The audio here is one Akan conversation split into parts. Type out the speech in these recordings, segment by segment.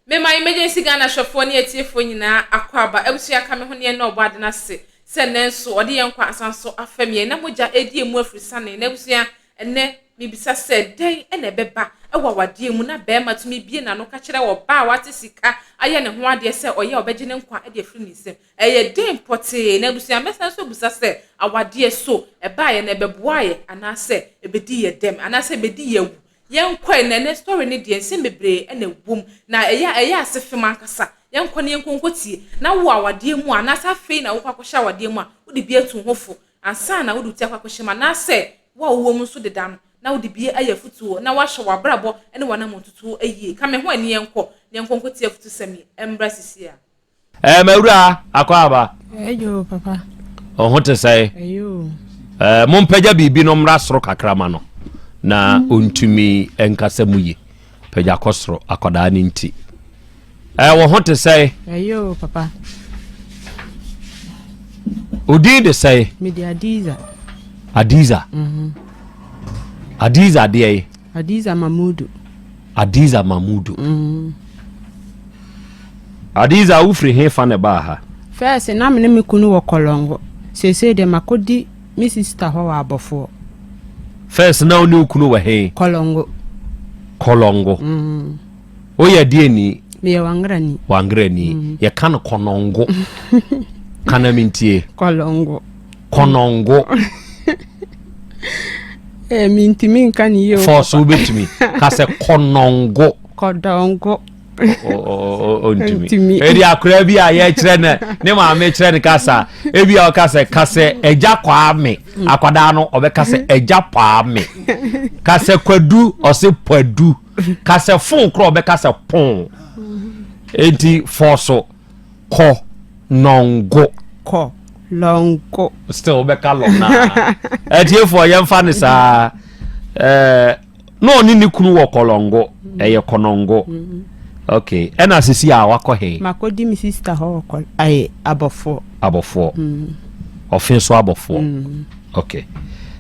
Mema Emergency Ghana hwɛfoɔ ne atiefoɔ nyinaa akwaaba. Abusua ka me ho ne yɛn na ɔbɔ ade no ase sɛ nnɛ nso ɔde yɛn nkwa asan so afɛm yɛn na mogya redi yɛn mu afirisane. Na abusua, ɛnnɛ mebisa sɛ dɛn na ɛbɛba wɔ awadeɛ mu na barima tumi bue n'ano ka kyerɛ ɔbaa a wate sika ayɛ ne ho adeɛ sɛ ɔyɛ a ɔbɛgye ne nkwa de afiri ne nsam? Ɛyɛ den pɔtee. Na abusua, mɛsan nso abisa sɛ awadeɛ so ɛbaeɛ no ɛbɛboaeɛ anaasɛ ɛbɛdi yɛn dɛm anaasɛ ɛbɛdi yɛn awu? Yɛnkɔ ɛ, na ɛnɛ story no deɛ nsɛm bebree na ɛwɔ mu, na ɛyɛ a ɛyɛ ase fem ankasa. Yɛnkɔ na yɛnkɔ nkɔtie. Na wo awadeɛ mu a, anaasɛ afei na wokɔ akɔhyɛ awadeɛ mu a, wode bi atu wo ho fo ansa na wode wo ti akɔ akɔhyɛ mu, anaasɛ wo a wowɔ mu nso deda no, na wode bi ayɛ afutuo na woahyɛ w'abrabɔ ne w'anammɔntutuo yie. Ka me ho ɛ ne yɛnkɔ na yɛnkɔ nkɔtie afutusɛm yi mmra sisi a. Ɛɛ mawura akɔ aba. Ɛyɛ papa. Ɔho te sɛ. Ɛyɛ o. Ɛɛ mompagya biribi no mmra soro kakra ma no na ɔntumi nkasa mu yi. Pagya kɔ soro akwadaa no nti. Ɛɛ wɔ ho te sɛ. Ɛyɛ o papa. Odin de sɛ. Mede Adiza. Adiza. Mm -hmm. Adiza adeɛ yi. Adiza Mamudu. Adiza Mamudu. Mm. Adiza wofiri he fa na ɛbaa ha? Fɛɛse na me ne me kunu wɔ Kɔlɔngo. Seesei deɛ makɔdi me sista hɔ wɔ Abɔfoɔ. Fɛɛse na wo ne wo kunu wɔ he? Kɔlɔngo. Kɔlɔngo. Mm. Woyɛ deɛ ni? Meyɛ Wangrani. Wangrani. Mm. Yɛka no Kɔnɔngo. Ka na mentie. Kɔlɔngo. Kɔnɔngo. Eh, mintimi nka ne yie o. Fɔɔso wobɛtumi. Ka sɛ kɔnɔngo. Kɔdɔngo. Ɔntumi. Ɛdi akora bi a yɛkyerɛ ne ne maame kyerɛ ne kasa. Ebi a ɔka sɛ ka sɛ agya kwaa me. Akwadaa no ɔbɛka sɛ agya paa me. Ka sɛ kwadu ɔse padu. Ka sɛ fon korɔ ɔbɛka sɛ pon. Enti fɔɔso. Kɔ nɔngo. Kɔ lɔngo. Still wobɛka lɔ naa. Atiefoɔ yɛmfa ne saa. Ɛɛ na ɔne ne kunu wɔ kɔlɔngo. Ɛyɛ kɔnɔngo. Okay. Ɛna sisi a wakɔ he? Makɔdi me sister hɔ wɔ kɔ ayi abɔfoɔ. Abɔfoɔ. Ɔfe so abɔfoɔ. Okay.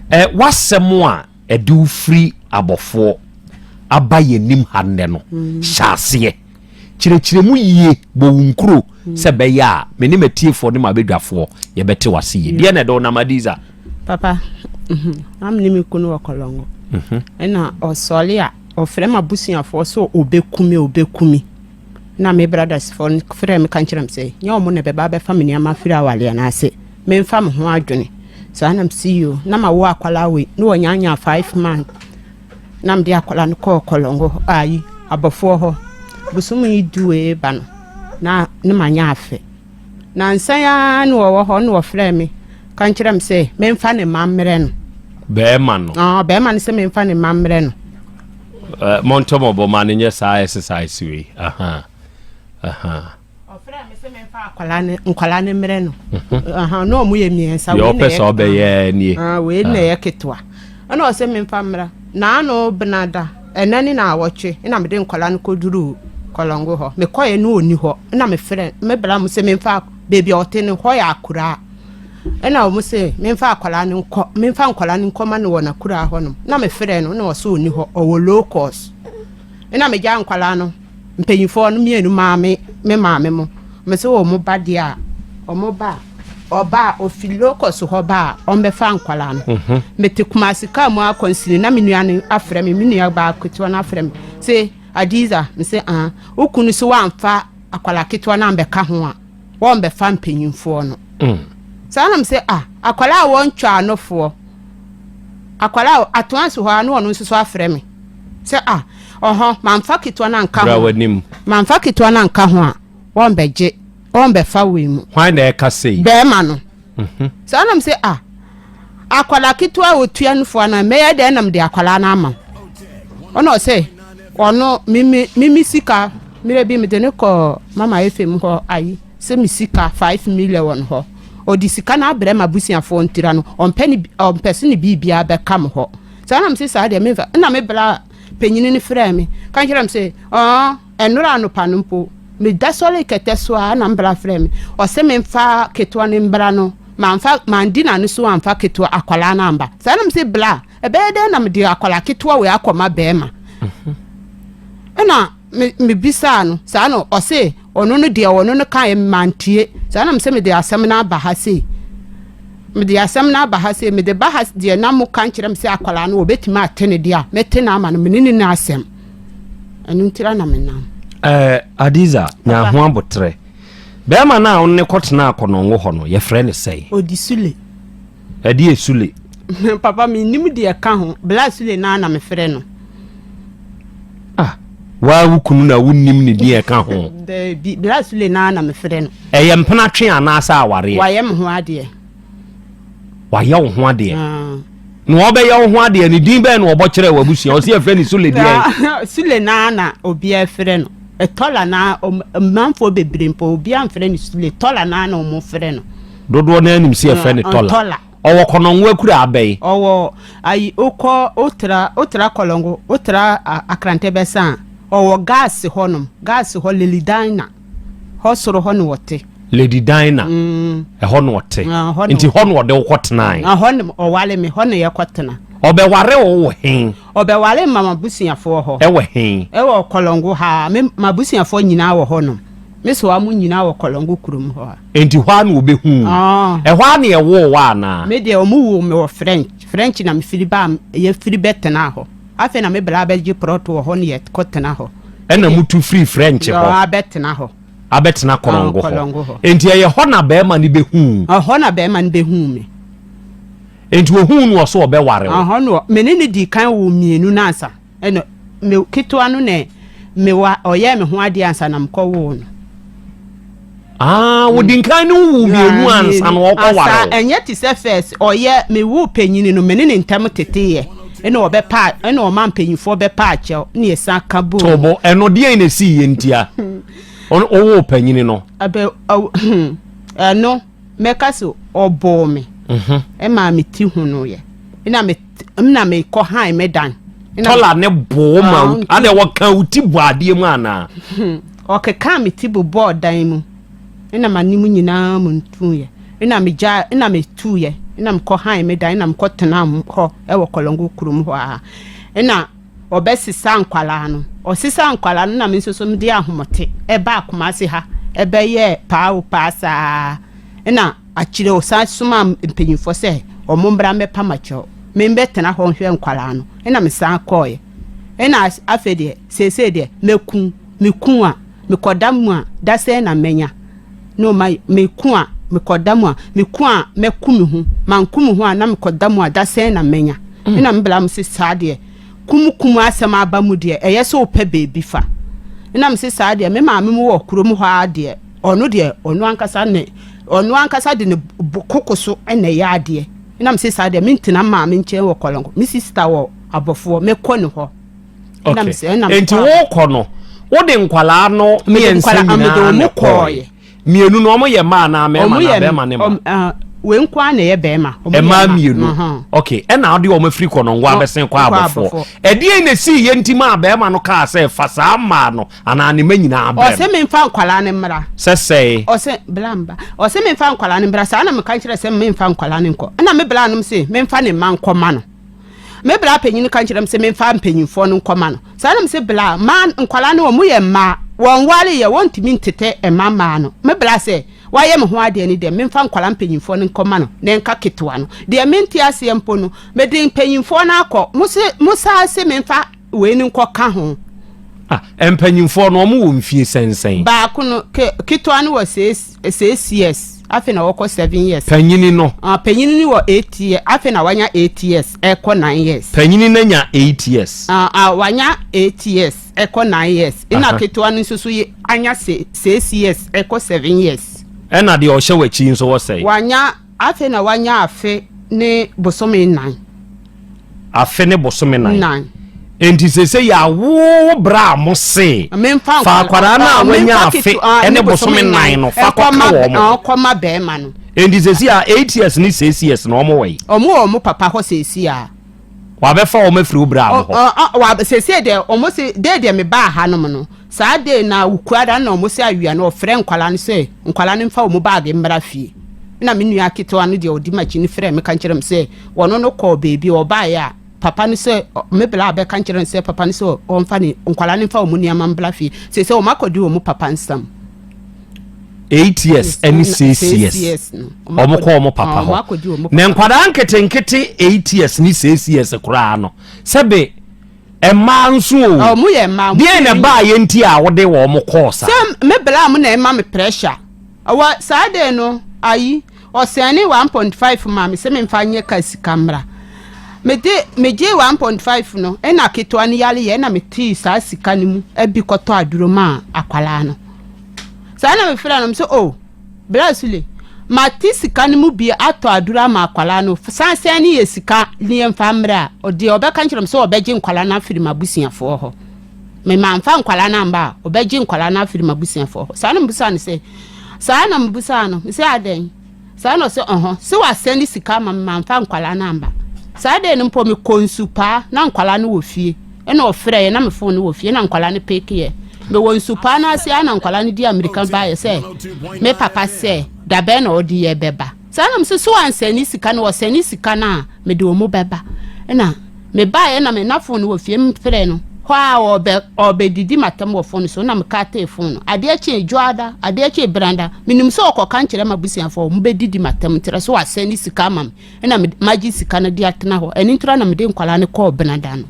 Ɛ wasɛm a ɛde wo firi abɔfoɔ aba yɛn nim ha nnɛ no hyɛ aseɛ. Kyerɛkyerɛ mu yie, bɔ wo nkuro sɛ ɛbɛyɛ a me ne m'atiefoɔ ne m'abadwafoɔ yɛbɛte w'ase yie. Deɛ na ɛdɔ wo nam Adiza? Papa, na me ne me kunu wɔ Kɔlɔngo. Ɛna ɔsɔre a, ɔfrɛ m'abusuafoɔ sɛ ɔbɛku me, ɔbɛku me. Na me brothers foɔ no frɛ me ka kyerɛ me sɛ, nyɛ wɔn na ɛbɛba abɛfa me nneɛma afiri awareɛ no ase. Memfa me ho adwene. Saa na mese yoo. Na mawo akwadaa wei, na wɔnyaanyaa 5 months. Na mede akwadaa no kɔɔ Kɔlɔngo hɔ, ayi, abɔfoɔ hɔ. Bosome yi du wei ba no, na ne manyɛ afe. Nansa yi ara na wɔwɔ hɔ na wɔfrɛɛ me ka nkyerɛ me sɛ memfa ne mma mmerɛ no. Bɛrima no. Ah, bɛrima no sɛ memfa ne mma mmerɛ no. Uh, montɔ mɔbɔ ma no nyɛ saa exercise wei. Aha. Aha. Ɔfrɛɛ me sɛ memfa akwadaa no nkwadaa no mmerɛ no. Mhm. Na wɔn yɛ mmiɛnsa. Deɛ ɔpɛ sɛ ɔbɛyɛ nie. Ah, wei na ɛyɛ ketewa. Ɛna ɔsɛ memfa mmra. Naano benada ɛnɛ ne na awɔtwe ɛna mede nkwadaa no kɔduruu Kɔlɔngo hɔ. Mekɔɛ no ɔni hɔ. Ɛna mefrɛ me bra mu sɛ memfa baabi a ɔte no hɔ yɛ akuraa. Ɛna wɔn sɛ memfa akwadaa no nkɔ memfa nkwadaa no nkɔma no wɔ n'akuraa hɔnom. Na mefrɛ no na ɔsɛ ɔni hɔ ɔwɔ low cost. Ɛna megyaa nkwadaa no. Mpanyinfoɔ no mienu maa me me maame mo. Me se wɔn ba deɛ a, wɔn ba a, ɔba a ofi locust hɔ ba a, ɔmbɛfa nkwadaa no. Mhm. Mete Kumasi kaa mu akɔnsini na me nua no afrɛ me, me nua baa ketewa no afrɛ me. Se Adiza, me se ah, wo kunu se wamfa akwadaa ketewa no ambɛka ho a, wɔmbɛfa mpanyinfoɔ no. Mm. Saa na me se ah, akwadaa a wɔntwa anofoɔ, akwadaa a atoa so hɔ a na ɔno nso so afrɛ me. Sɛ ah, Ɔhɔ, mamfa ketewa no anka Bra ho. w'anim. Mamfa ketewa no anka ho a, wɔmbɛgye, wɔmbɛfa wei mu. Hwan na ɛka sei? Bɛrima no. Saa na mese, ah, akwadaa ketewa a ɔtua nufoɔ no, mɛyɛ dɛn na mede akwadaa no ama wo? Ɔna ɔsɛ, ɔno, mimi, mimi sika, mmerɛ bi mede no kɔɔ Mama Efem hɔ ayi, sɛ me sika 5 million wɔ no hɔ. Ɔde sika no abrɛ m'abusuafoɔ ntira no, ɔmpɛ ne, ɔmpɛ sɛ ne biribiara bɛka me hɔ. Saa na mese saa deɛ memfa, ɛna me bra Panyin no frɛɛ me ka kyerɛɛ me sɛ, Ɔɔ, ɛnnora anɔpa no mpo, meda sɔree kɛtɛ so ara na me bra frɛɛ me. Ɔse memfa ketewa no mbra no, mamfa, mandi n'ano so amfa ketewa, akwadaa no amba. Saa na mese, Bra, ɛbɛyɛ dɛn na mede akwadaa ketewa wei akɔma bɛrima? Ɛna. Me mebisaa no saa na ɔse ɔno no deɛ ɔno no kaeɛ mantie saa na mesɛ mede asɛm no aba ha sei mede asɛm no aba ha sei mede ba ha deɛ na mo ka nkyerɛ me sɛ akwadaa no wɔbɛtumi ate ne deɛ a mɛte no ama no mene ne no asɛm ɛno ntira na menam. Ɛɛ eh, Adiza nya ho abotrɛ bɛrima no a ɔne kɔtena akɔnɔngo hɔ no yɛfrɛ no sɛn? Odi Sule. Ɛdeɛ Sule? Papa mennim deɛ ɛka ho. Bla Sule naa na mefrɛ no. Ah, waa wo kunu na wonnim ne din ɛka ho? Daabi, Bla Sule naa na mefrɛ no. Ɛyɛ mpena twe anaasɛ awareɛ? Wayɛ me ho adeɛ. Wayɛ wo ho adeɛ? Ah. Na ɔbɛyɛ wo ho adeɛ ne din bɛn na ɔbɔ kyerɛ w'abusua? Ɔsi ɛfrɛ ne Sule deɛ? Sule naa na obiara frɛ no. Tɔla naa, mmanfoɔ bebree mpo obiara mfrɛ no Sule, Tɔla naa na wɔn frɛ no. Dodoɔ no ara nim sɛ yɛfrɛ no Tɔla. Tɔla. Ɔwɔ Kɔnɔngo akura abɛn. Ɔwɔ ayi wokɔ wotra wotra Kɔlɔngo wotra Akrantɛ bɛsa a ɔwɔ gas hɔnom gas hɔ Lady Dinah hɔ soro hɔ na ɔte. Lady Dinah mm. ɛhɔ na ɔte. Ah, Nti hɔ na ɔde wo kɔtenae. Ah, hɔ na ɔware me hɔ na yɛkɔtena. Ɔbɛware wo wɔ he? Ɔbɛware ma m'abusuafoɔ hɔ. Ɛwɔ he? Ɛwɔ Kɔlɔngo ha me m'abusuafoɔ nyinaa wɔ hɔnom. Me soa mo nyinaa wɔ Kɔlɔngo kurom hɔ a. Enti hɔ ara na wɔbɛhuu wo? Ɛhɔ ara na yɛwoo wo anaa? Me deɛ, wɔwoo me wɔ French. French na mefiri baa, yɛfiri bɛtenaa hɔ. Afei na me bra bɛgye prɔto wɔ hɔ na yɛkɔtena hɔ. Ɛna motu firii French hɔ? Abɛtena hɔ. Abɛtena Kɔlɔngo hɔ. Kɔlɔngo hɔ. Enti ɛyɛ hɔ na barima no bɛhuu wo? Ɛhɔ na barima no bɛhuu me. Enti ɔhuu no ɔse ɔbɛware wo? Ɛhɔ na, me ne no dii kan woo mmienu no ansa. Ɛna me ketewa no na mewa ɔyɛɛ me ho adeɛ ansa na mekɔ woo no. Ah, wodi nkan ne wo mmienu ansa na ɔkɔ ware wo. Ɛnyɛ te sɛ first ɔyɛ me wo panyini no me ne ne ntam teteyɛ ɛna ɔbɛpa ɛna ɔma mpanyinfoɔ bɛpa akyɛw ne yɛsan ka bom. Tobo ɛno deɛn na esi yɛ ntia ɔwɔ panyini no. Ɛbɛ ɛno. Mɛka sɛ ɔbɔɔ me maa me ti honoeɛ na me na mekɔ han me dan. Tɔla ne boo ma wo ana wɔka wo ti bɔ adeɛ mu anaa? Ɔkeka me ti bobɔɔ dan mu na m'anim nyinaa mu ntuiɛ na megya na metuiɛ na mekɔ han me dan na mekɔ tena hɔ wɔ Kɔlɔngo kurom hɔ a na ɔbɛsesa nkwadaa no. Ɔsesa nkwadaa no na me nso so mede ahomote baa Kumasi ha bɛyɛɛ paa o paa saa. Ɛna akyire ɔsan somaa mpanyinfoɔ sɛ wɔn mmra mmɛpa makyɛw, membɛtena hɔ nhwɛ nkwadaa no. Ɛna mesan kɔɔeɛ. Ɛna afei deɛ seesei deɛ mɛku, meku a mekɔda mu a da sɛn na mɛnya? Na ɔma meku a mekɔda mu a meku a mɛku me ho, manku me ho a na mekɔda mu a da sɛn na mɛnya? Ɛna me bla mo se saa deɛ kum kum asɛm aba mu deɛ ɛyɛ sɛ wopɛ baabi fa. Ɛna me se saa deɛ me maame mu wɔ kurom hɔ ara deɛ ɔno deɛ ɔno ankasa ne ɔno ankasa de ne koko so na ɛyɛ adeɛ. Ɛna me se saa deɛ mentena maame nkyɛn wɔ Kɔlɔngo, me sista wɔ abɔfoɔ mɛkɔ ne hɔ. Okay. Enti wokɔ no wode nkwalaa no mmiɛnsa nyinaa na kɔɔeɛ. Mmienu no wɔn yɛ mmaa anaa mmarima anaa bɛrima ne mmaa? Wei nko ara na ɛyɛ bɛrima. Mmaa mmienu. Okay, ɛna ɔde wɔn afiri kɔnɔngo abɛsen kɔ abɔfoɔ. Ɛdeɛn na esii yɛ nti maa bɛrima no kaa sɛ fa saa mmaa no anaa ne mma nyinaa brɛ no? Ɔse memfa nkwadaa no mmra. Sɛ sɛe. Ɔse bla mba. Ɔse memfa nkwadaa no mmra saa na meka kyerɛ sɛ memfa nkwadaa no nkɔ. Ɛna me bla nom se memfa ne mma nkɔma no. Me bra panyin no ka kyerɛ me sɛ memfa mpanyimfoɔ no nkɔma no. Saa na mese bla, mmaa, nkwadaa no wɔn yɛ mmaa, wɔnwareeɛ, wɔntumi ntete mma mmaa no. Me bra sɛ, wayɛ me ho adeɛ no deɛ, memfa nkwadaa mpanyimfoɔ no nkɔma no na ɛnka ketewa no. Deɛ mente aseɛ mpo no, mede mpanyimfoɔ no akɔ, mo se, mo san se memfa wei no nkɔka ho. Ah, mpanyimfoɔ no, wɔn wɔ mfie sɛnsɛn? Baako no, ke, ketewa no wɔ six, six years, afei na wɔkɔ seven years. Panyini no? Ah, panyini no wɔ eight years, afei na wanya eight years, ɛkɔ nine years. Panyini no anya eight years? Ah, ah, wanya eight years, ɛkɔ nine years. Ɛna ketewa no nso so anya six years, ɛkɔ seven years. Ɛna deɛ ɔhyɛ w'akyi nso wɔ sɛn? Wanya Afei na wanya afe ne bosome nnan. Afe ne bosome nan. Nnan. Enti sese yɛawo wo bra a mo se. Memfa fa akwadaa no a wanya afe ah, ne bosome nnan no fa kɔka wɔn. Ah, kɔma bɛrima no. Enti sese a eight years ne six years na wɔn wɔ yi. Wɔn wɔ wɔn papa hɔ sese a. Wabɛfa wɔn afiri wo bra no hɔ. Wa sese deɛ wɔn se de deɛ me baa ha nom no saa de na wukuada na wɔn se awia no ɔfrɛ nkwadaa no sɛ nkwadaa no mfa wɔn baage mmra fie. Na me nua ketewa no deɛ ɔdi m'akyi no frɛ me ka kyerɛ me sɛ wɔn no kɔɔ beebi ɔbaeɛ a. papa no sɛ me bla abɛka nkyerɛ no sɛ papa no sɛ ɔmfa ne nkwadaa no mfa wɔn nneɛma mbla fie. Sɛ sɛ wɔn akɔdi wɔn papa nsam. 8 years ɛne 6 years ɔmo kɔ ɔmo papa hɔ. Na nkwadaa nketenkete 8 years ne 6 years koraa no, sɛbe mmaa nso o. Ɔmo yɛ mmaa. Deɛ na ɛbaa yɛ nti a wɔde wɔn kɔɔ saa? Sɛ me bla mo na ɛma me pressure ɔwɔ saa de no ayi ɔsɛn 1.5 ma me sɛ memfa nyɛ ka sika mmra. Mede megye 1.5 no, ɛna ketewa no yare yɛ, ɛna metee saa sika no mu abi kɔtɔ aduro ma akwalaa no. Saa na mefrɛ no sɛ, "O bra Sule, mate sika no mu bi atɔ aduro ama akwalaa no, san sɛn ne yɛ sika ne yɛmfa mmerɛ." A ɔdeɛ ɔbɛka nkyerɛ m sɛ ɔbɛgye nkwalaa no afiri m'abusuafoɔ hɔ. Memamfa nkwalaa no amba a, ɔbɛgye nkwalaa no afiri m'abusuafoɔ hɔ. Saa na mebusaa no sɛ, saa na mebusaa no sɛ adɛn saa na ɔsɛ ɔhɔ sɛ wasɛne sika ama me mamfa nkwalaa no amba. Saa de no mpo mekɔ nsu paa na nkwalaa no wɔ fie, ɛna ɔfrɛ yɛ na me phone no wɔ fie na nkwalaa no pick yɛ. Mewɔ nsu paa no ase a na nkwalaa no di amirika baayɛ sɛ me papa sɛ dabɛn na ɔde yɛ bɛba. Saa na mesɛ so wansɛne sika no, wɔsɛne sika no a mede wɔ mu bɛba. Ɛna mebaeɛ na me na phone no wɔ fie, mfrɛ no hɔ a ɔbɛ ɔbɛdidi matam wɔ phone so na meka tee phone no. Adeɛ kye dwoada, adeɛ kye branda, menim sɛ ɔkɔka nkyerɛ ma busuafoɔ ɔmo bɛdidi matam nkyerɛ so wasɛne sika ama me, ɛna magye sika no de atena hɔ. Ɛno ntura na mede nkwalaa no kɔɔ benada no.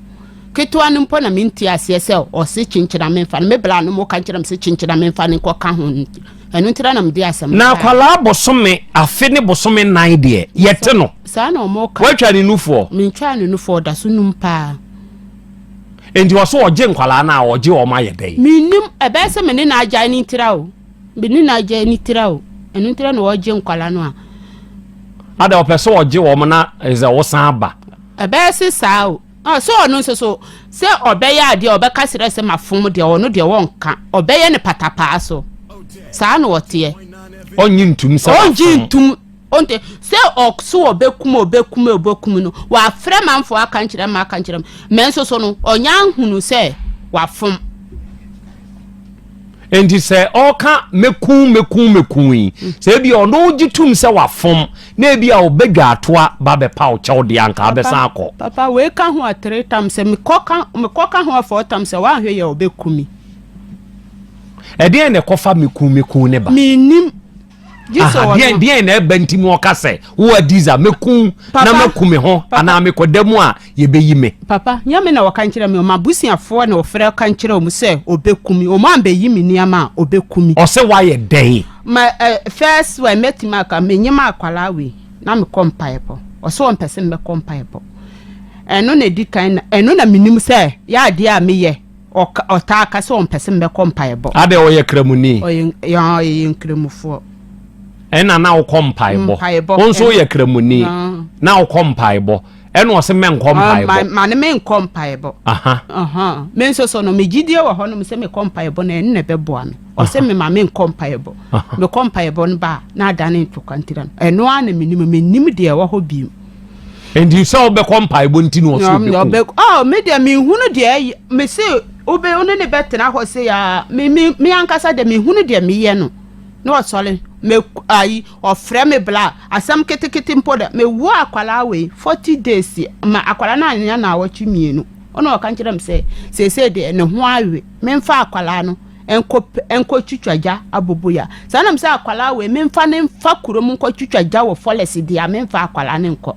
Ketewa no mpo na mente aseɛ sɛ ɔse kyenkyena memfa no, me bla no mo ka nkyerɛ me sɛ kyenkyena memfa no nkɔka ho no. Ɛno ntira na mede asɛm Na akwalaa bosome afe ne bosome 4 deɛ yɛte no. Saa na ɔmo ka. Woatwa ne nufoɔ? Mentwaa ne nufoɔ, ɔda so num paa. Enti ɔso ɔgye nkwalaa no a, ɔgye ɔmo ayɛ dɛn? Menim, ɛbɛyɛ sɛ me ne na agyae ne ntira o, me ne na agyae ne tira o, ɛno ntira na ɔgye nkwalaa no a. Ada ɔpɛ sɛ ɔgye wɔn na sɛ wosan ba. Ɛbɛyɛ se saa o. Ah, sɛ ɔno nso so sɛ ɔbɛyɛ adeɛ a ɔbɛka serɛ sɛ mafom deɛ, ɔno deɛ wɔnka, ɔbɛyɛ no patapaa so. Saa na ɔteɛ. Ɔnye ntum sɛ ɔngye wafom. Ntum ɔnte sɛ ɔso ɔbɛkum ɔbɛkum ɔbɛkum no, wafrɛ manfoɔ aka nkyerɛ ma aka nkyerɛ m mɛ nso so no ɔnya ahunu sɛ wafom. Nti sɛ ɔka mɛkum mɛkum mɛkum yi, sɛ ebi ɔno gye tum sɛ wafom na ebi a ɔbɛdwa atoa ba bɛpa wo kyɛw deɛ, anka abɛsan akɔ. Papa, wei ka ho a three times, sɛ mekɔ ka ho a four times, sɛ woanhwɛ yɛ ɔbɛku mi. Ɛdeɛn na ɛkɔfa mɛkum mɛkum ne ba? Menim gye sɛ Aha, deɛn ɔno deɛn na ɛba nti mu ɔka sɛ wo Adiza mɛkum Papa, na mɛku me ho papa. anaa mekɔda mu a yɛbɛyi me? Papa, nyɛ me na wɔka nkyerɛ me, ɔma abusuafoɔ na wɔfrɛ ka nkyerɛ ɔmo sɛ ɔbɛku mi, ɔmo ambɛyi me nneɛma a ɔbɛku mi. Ɔsɛ woayɛ dɛn? Ma first one mɛtumi aka, menyim akwalaa wei na mekɔ mpaebɔ, ɔsɛ ɔmpɛ sɛ mɛkɔ mpaebɔ. Ɛno na ɛdi kan na ɛno na menim sɛ yɛ adeɛ a meyɛ ɔtaa ka sɛ ɔmpɛ sɛ mɛkɔ mpaebɔ. Adɛ ɔyɛ kramuni? Ɔyɛ ɔyɛ nkramofoɔ. Ɛna na wokɔ mpaebɔ? Mpaebɔ. Wo nso woyɛ kramuni? Ah. Na wokɔ mpaebɔ, ɛna ɔsɛ mɛnkɔ mpaebɔ? Ma ne menkɔ mpaebɔ. Me nso so no megyidie wɔ hɔ nom sɛ mekɔ mpaebɔ no, ɛno na ɛbɛboa me. Ɔsɛ me ma menkɔ mpaebɔ. Mekɔ mpaebɔ no ba a na adane ntokwa ntira no, ɛno ara na menim. Menim deɛ ɛwɔ hɔ bio. Nti sɛ wobɛkɔ mpaebɔ nti na ɔsɛ ɔbɛku? Oh, me deɛ menhunu deɛ ɛyɛ me se wobe wo ne ne bɛtena hɔ se ya me me me ankasa deɛ menhunu deɛ meyɛ no na ɔsɔre me ayi ɔfrɛ me bla asɛm ketekete mpo dɛ mewo akwalaa wei 40 days ma akwalaa no anya na awɔtwe 2, ɔna ɔka nkyerɛ me sɛ seesei deɛ ne ho awe, memfa akwalaa no nkɔ nkɔ twitwa gya aboboya. Saa nam sɛ akwalaa wei memfa ne mfa kurom nkɔ twitwa gya wɔ forest deɛ a memfa akwalaa ne nkɔ.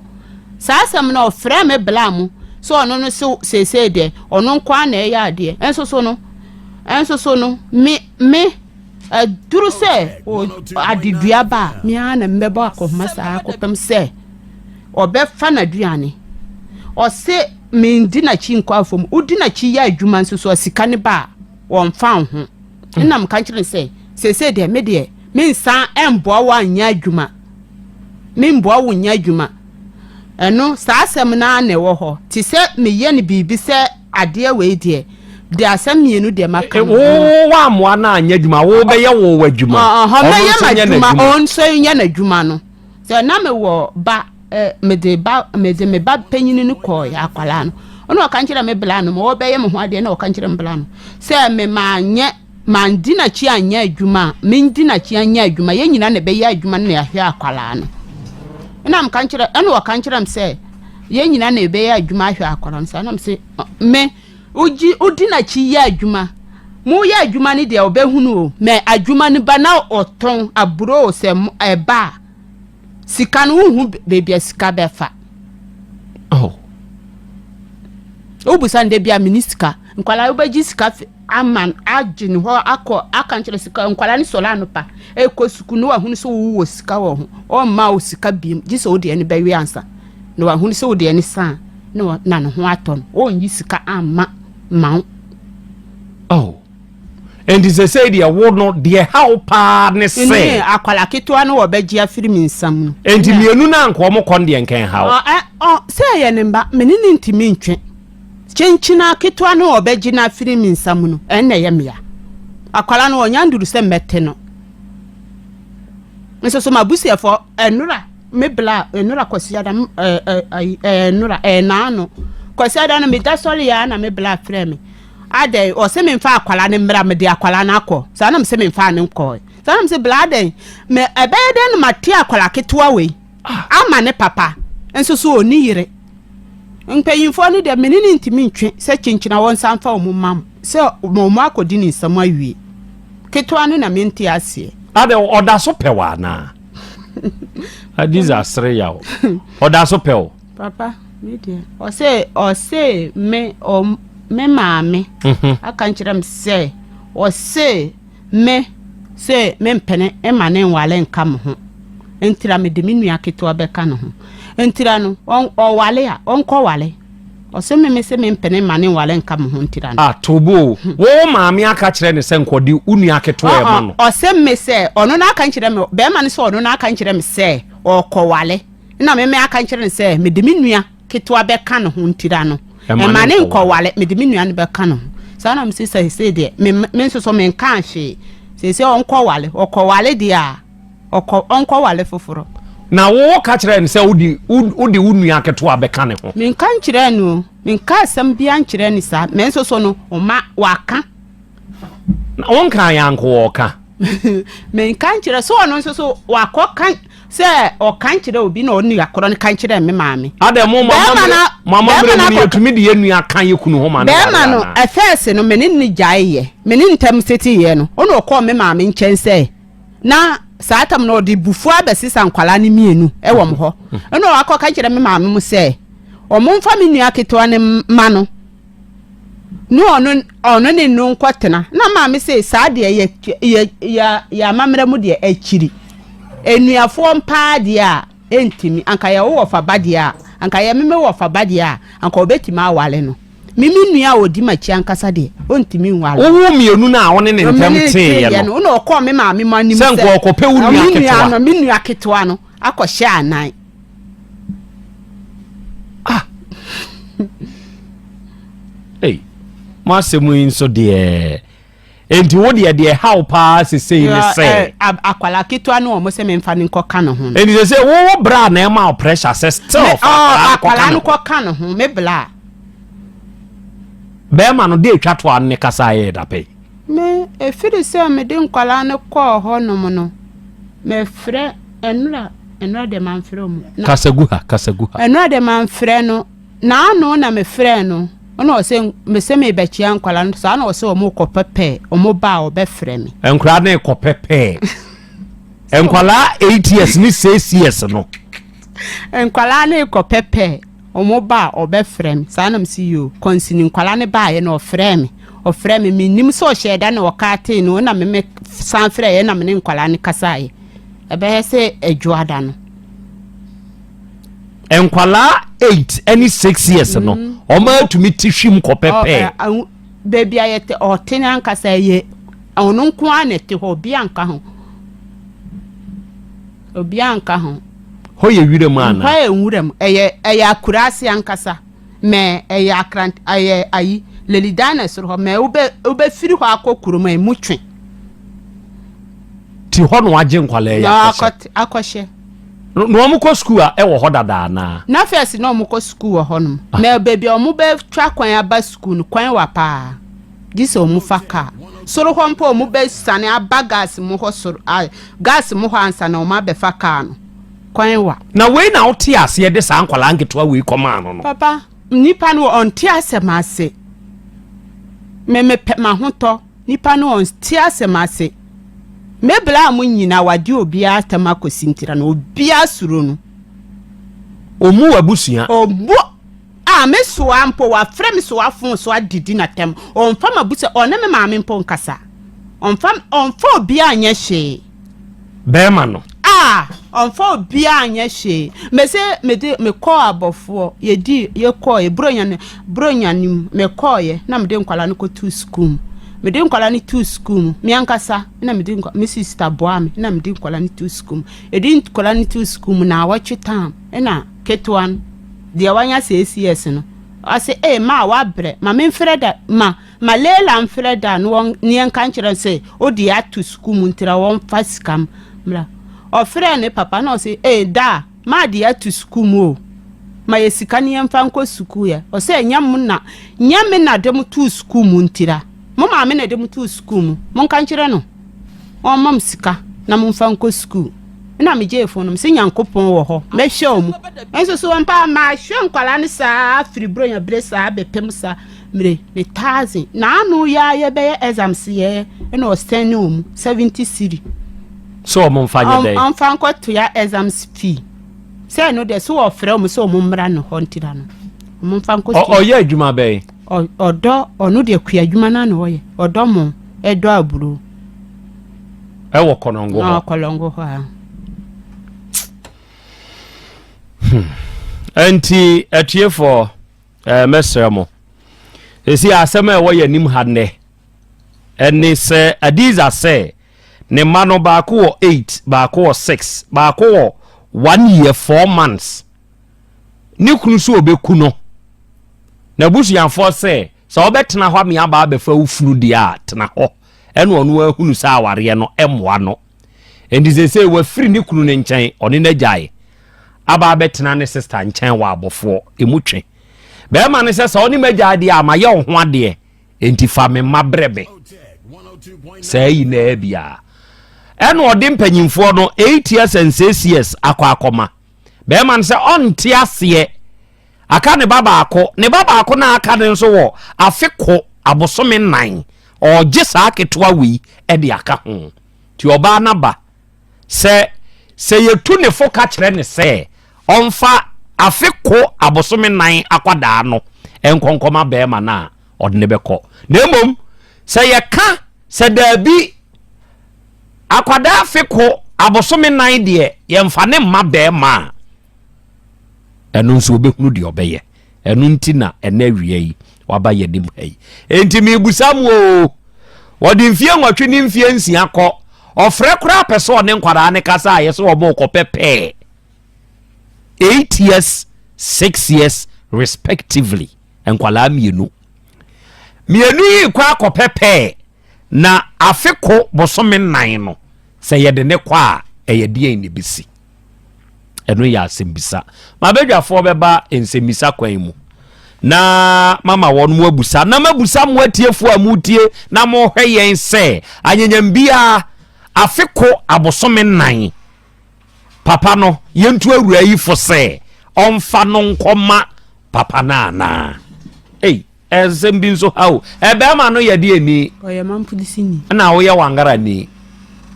Saa asɛm no ɔfrɛ me bla mu sɛ ɔno no so seesei deɛ ɔno nko ara na ɛyɛ adeɛ. Ɛnso so no me ɛduru sɛ adedua ba a, me ara na mbɛbɔ akɔhoma saa akɔpem sɛ ɔbɛfa n'aduane. Ɔse mendi n'akyi nkɔ afom, wodi n'akyi yɛ adwuma nso so a sika ne ba a wɔmfa wo ho. Ɛna meka kyerɛ no sɛ seesei deɛ me deɛ mensan ɛmboa wo anyɛ adwuma, memboa wo nyɛ adwuma. Ɛno saa asɛm no ara na ɛwɔ hɔ te sɛ meyɛ no biribi sɛ adeɛ wei deɛ de asɛm 2 deɛ maka no. Wo woammoa no anyɛ adwuma, wo bɛyɛ wo w'adwuma. Ɔhɔ Ɔno mɛyɛ nso nyɛ m'adwuma. n'adwuma. Ɔno nso nyɛ n'adwuma no sɛ na mewɔ ba mede ba mede me ba panyini no kɔɔ akwalaa no, ɔna ɔka nkyerɛ me bla no ma ɔbɛyɛ me ho adeɛ, na ɔka nkyerɛ me bla no sɛ me maanyɛ mandi n'akyi anyɛ adwuma a mendi n'akyi anyɛ adwuma, yɛn nyinaa na ɛbɛyɛ adwuma no na yɛahwɛ akwalaa no. Ɛna meka nkyerɛ ɛna ɔka nkyerɛ m sɛ Yɛn nyinaa na yɛbɛyɛ adwuma ahwɛ akwadaa no saa na mese me wogye wodi n'akyi yɛ adwuma moyɛ adwuma no deɛ ɔbɛhunu o mɛ adwuma no ba na ɔtɔn aburo sɛ ɛba a sika no wohu baabi a sika bɛfa. Oh. Wobusa no da bi a mene sika nkwadaa wobɛgye sika ama agye ne hɔ akɔ aka nkyerɛ sika nkwadaa no sɔrɔ anɔpa ɛkɔ sukuu na wahunu sɛ wowɔ sika wɔ ho ɔmma wo sika biem gye sɛ wodeɛ no bɛwe ansa na wahunu sɛ wodeɛ no saa na na ne ho atɔ no ɔnyi sika amma ma wo. Oh. Enti sɛsɛi deɛ wo no deɛ ha wo paa ne sɛ. Ne akwala ketewa no wɔbɛgye afiri me nsam no. Enti mmienu no anka wɔn kɔ no deɛ nka ɛnha wo. Ɔ sɛ ɛyɛ ne mba me ne no ntumi ntwe. Kyenkyena ketewa no wɔbɛgye no afiri me nsam no ɛnna ɛyɛ mea. Akwala no ɔnya nduru sɛ mɛte no. Nso so m'abusuafoɔ ɛnora me bla ɛnora kwasiada ɛɛ ɛnora ɛnaano kwasiada no meda sɔre ya na me bla frɛ me. Adɛn, ɔse memfa akwadaa no mmra, mede akwadaa no akɔ. Saa na mese memfaa no nkɔe. Saa na mese bla adɛn, me ɛbɛyɛ dɛn na mate akwadaa ketewa wei ama ne papa, nso so ɔnni yere. Mpanyinfoɔ no deɛ me ne no ntumi ntwe sɛ kyenkyena wɔn nsa mfa wɔn mma mo, sɛ wɔn akɔdi ne nsam awie. Ketewa no na mente aseɛ. Adɛn, ɔda so pɛ wo anaa? Hadiza sere yaw. Ɔda so pɛ wo? Papa, me deɛ, ɔse, ɔse me, ɔ, me maame mhm. aka nkyerɛ me sɛ, ɔse me sɛ mempene mma ne nwale nka me ho. Ntira mede me nua ketewa bɛka ne ho. Ntira no, ɔwale a, ɔnkɔwale. Ɔse me me se mempene mma ne nwale nka me ho ntira no. Ah, tobo, hmm. wo maame aka kyerɛ ne sɛ nkɔde wo nua ketewa ɛma no. Ɔse me sɛ, ɔno no aka nkyerɛ me, bɛrima no sɛ ɔno no aka nkyerɛ me sɛ, ɔkɔwale. Nna me me aka nkyerɛ no sɛ mede me nua ketewa bɛka ne ho ntira no ɛma ne nkɔwale mede me nua no bɛka ne ho saa na mese sɛsei deɛ me me nso so menkaa hwee sɛsei ɔnkɔwale ɔkɔwale deɛ a ɔkɔ ɔnkɔwale foforɔ. Na wo ka kyerɛ no sɛ wode wode wo nua ketewa bɛka ne ho. Menka nkyerɛ no menka asɛm bia nkyerɛ no saa me nso so no ɔma waka. Na wonkaa yɛ anko ɔka. Menka nkyerɛ so ɔno nso so wakɔ ka sɛ ɔka nkyerɛ obi na ɔne akorɔ no ka nkyerɛ me maame. Adɛ mo mama mama mmerɛ mu no yɛtumi de yɛ nua ka yɛ kunu ho ma no bɛrima no ɛfɛɛse no me ne ne gyae yɛ me ne ntam sete yɛ no ɔna ɔkɔɔ me maame nkyɛn sɛ na saa tam no ɔde bufuo abɛsesa nkwalaa no mmienu ɛwɔ mo hɔ ɛna ɔakɔ ka kyerɛ me maame mo sɛ ɔmo mfa me nua ketewa no ma no ne ɔno ɔno ne no nkɔtena na maame se saa deɛ yɛ yɛ yɛ yɛ amammerɛ mu deɛ akyiri enuafoɔ mpaa deɛ a ɛntumi anka yɛ wowɔ fa ba deɛ a anka yɛ meme wɔ fa ba deɛ a anka ɔbɛtumi awale no meme nua a ɔdi m'akyi ankasa deɛ ɔntumi nwale. Wowo mmienu no a wo ne ne ntam teeɛ no na ɔkɔɔ me maame mu anim sɛ nka ɔkɔpɛ wo nua ketewa no me nua ketewa no akɔhyɛ anan. Ah. Hey, mo asɛm yi nso deɛ nti wo deɛ deɛ haw paa sesei ne sɛ eh, akwala ketewa no wɔn sɛ memfa no nkɔka ne ho no nti sɛ wo wo bra na ɛma wo pressure sɛ still fa akwala no kɔka ne ho me bra bɛrima no de atwa to ano ne kasa yɛ dapɛ Me, ɛfiri sɛ mede nkwadaa no kɔɔ hɔnom no, mefrɛ nnora, nnora deɛ mamfrɛ mu. Kasa gu ha, kasa gu ha. Nnora deɛ mamfrɛ no, n'ano na mefrɛ no, ɛna ɔsɛ mesɛ mebɛkyia nkwadaa no, saa na ɔsɛ wɔn kɔpɛ pɛɛ, wɔn ba a ɔbɛfrɛ me. Nkwadaa no kɔpɛ pɛɛ. Nkwadaa 8 years ne 6 years no. Nkwadaa no kɔpɛ pɛɛ. Ɔmo ba a ɔbɛfrɛ me saa na mese yoo kɔnsini nkwadaa no baeɛ no ɔfrɛɛ me ɔfrɛɛ me mennim sɛ ɔhyɛɛ da na ɔkaatee no na me me san frɛeɛ na me ne nkwadaa no kasaeɛ ɛbɛyɛ sɛ adwoada no. Nkwadaa 8 ne 6 years no ɔmo atumi ti hwim kɔpɛ pɛɛ. Baabi a yɛte ɔte no ankasa ɛyɛ ɔno nko ara na ɛte hɔ obiara nka ho. Obiara nka ho. Hɔ yɛ wiram anaa? Hɔ yɛ nwuram. Ɛyɛ ɛyɛ akuraase ankasa. Mɛ ɛyɛ akrant ɛyɛ ayi Lelidan na soro hɔ. Mɛ wobɛ wobɛfiri hɔ akɔ kurom a emu twe. Ti hɔ na wagye nkwalaa yi akɔhyɛ. Akɔhyɛ. Na wɔn kɔ sukuu a ɛwɔ hɔ dada anaa? Na fɛs na wɔn kɔ sukuu wɔ hɔnom. Ah. Mɛ baabi a wɔn bɛtwa kwan aba sukuu no kwan wa paa. Gye sɛ wɔn fa kaa. Soro hɔ mpo wɔn bɛsane aba gas mu hɔ soro a gas mu hɔ ansa na wɔn abɛfa kaa no. Kwan wa. Na wei na wote aseɛ de saa nkwadaa nketewa wei kɔmaa no no? Papa, nipa no ɔnte asɛm ase. Me mepɛ m'ahotɔ. Nipa no ɔnte asɛm ase. Me bla mo nyina wade obiara atam akɔsi ntira no obiara suro no. Ɔmmu w'abusua. Ɔmmu a me soa mpo wafrɛ me soa fon so adidi n'atɛm ɔnfa m'abusua ɔne me maame mpo nkasa ɔnfa ɔnfa obiara nyɛ hwee. Bɛɛma no. A ɔnfa obiara nyɛ hwee mese mede mekɔɔ abɔfoɔ yɛdi yɛkɔɔ buronya no buronya no mu mekɔɔyɛ na mede nkwadaa no kɔtuu sukuu mu mede nkwadaa no tuu sukuu mu me ankasa na mede nkwa me sista boa me na mede nkwadaa no tuu sukuu mu yɛde nkwadaa no tuu sukuu mu na awɔtwe tam ɛna ketewa no deɛ wanya six years no ɔse ee maa wabrɛ ma memfrɛ da ma Ma Leila mfrɛ da na wɔn ne yɛnka nkyerɛ no sɛ odi ato sukuu mu ntira wɔmfa sika mmra. Ɔfrɛɛ ne papa na ɔse, Ee da, made ato sukuu mu o. Ma yɛ sika ne yɛmfa nkɔ sukuu ɛ. Ɔse, Ɛnyɛ mo na, nyɛ me na de mo too sukuu mu ntira. Mo maame na ɛde mo too sukuu mu. Monka nkyerɛ no ɔmma mo sika na momfa nkɔ sukuu. Ɛna megyee fon no, mese Nyankopɔn wɔ hɔ, mɛhwɛ wɔn. Nso so ampa mahwɛ nkwadaa no saa firi Buronya bere saa bɛpem saa. Mire ne thousand naano yi ara yɛbɛyɛ exams yɛ ɛna ɔsɛn ne wɔn 70 cedi. Sɛ wɔn nfa nyɛ dɛ. Wɔn nfa nkɔ toa exams fee sɛ ɛno deɛ so wɔfrɛ wɔn sɛ wɔn mmra ne hɔ ntira no wɔn nfa nkɔ. Ɔyɛ adwuma bɛn. Ɔdɔ ɔno deɛ kua adwuma naa na ɔyɛ ɔdɔ mo ɛdɔ aburo. Ɛwɔ kɔnɔngo hɔ. Kɔlɔngo hɔ a. Hmm. Nti atiefoɔ. Ɛɛ, mɛsrɛ mo. Seesei asɛm a ɛwɔ yɛn anim ha nnɛ ɛne sɛ Adiza sɛ ne mma no baako wɔ eight, baako wɔ six, baako wɔ one year 4 months. Ne kunu so ɔbɛku no. N'abusuafoɔ sɛ sɛ ɔbɛtena hɔ ame aba abɛfa wo funu deɛ a tena hɔ. Ɛna ɔno ahunu sɛ awareɛ no mmoa no. Enti seesei wafiri ne kunu no nkyɛn, ɔne no agyae aba abɛtena ne sista nkyɛn wɔ abɔfoɔ emu twe. Bɛrima no sɛ sɛ ɔne m'agyae deɛ a mayɛ wo ho adeɛ, enti fa me mma brɛ me. Saa yi na biara. Ɛna ɔde mpanyinfoɔ no 8 years and 6 years akɔ akɔma. Bɛrima no sɛ ɔnte aseɛ. Aka ne ba baako. Ne ba baako na aka no nso wɔ afe ko abosome 4. Ɔregye saa ketewa wei de aka ho. Nti ɔbaa no aba sɛ sɛ yɛtu ne fo ka kyerɛ ne sɛ ɔmfa afe ko abosome 4 akwadaa no nkɔnkɔma bɛrima no a, ɔde ne bɛkɔ. Na mmom sɛ yɛka sɛ daabi akwadaa afe ko abosome 4 deɛ yɛmfa ne mma bɛrima a, ɛno nso ɔbɛhunu deɛ ɔbɛyɛ. Ɛno nti na ɛnɛ awia yi waba yɛn anim ha yi. Enti mebusa mo o, wɔde mfie 8 ne mfie 6 kɔ, ɔfrɛ koraa pɛ sɛ ɔne nkwadaa ne kasa a yɛsɛ wɔn kɔpɛ pɛɛ. 8 years, 6 years respectively, nkwadaa mmienu. Mmienu yi kɔ akɔpɛ pɛɛ na afe ko bosome 4 no sɛ yɛde ne kɔ a ɛyɛ deɛn na ebesi? Ɛno yɛ asɛmbisa. Mabadwafoɔ bɛba nsɛmmisa kwan mu na mama wɔn mo abusa na mabusa mo atiefoɔ a motie na mohwɛ yɛn sɛ anyanyam biara afe ko abosome 4 papa no yɛntu awura yi fo sɛ ɔmfa no nkɔma papa no anaa? Ei, ɛnsɛm bi nso ha o. Ɛbɛrima no yɛ deɛ ni? Ɔyɛ mampurisi ni. Ɛna woyɛ wangara ni?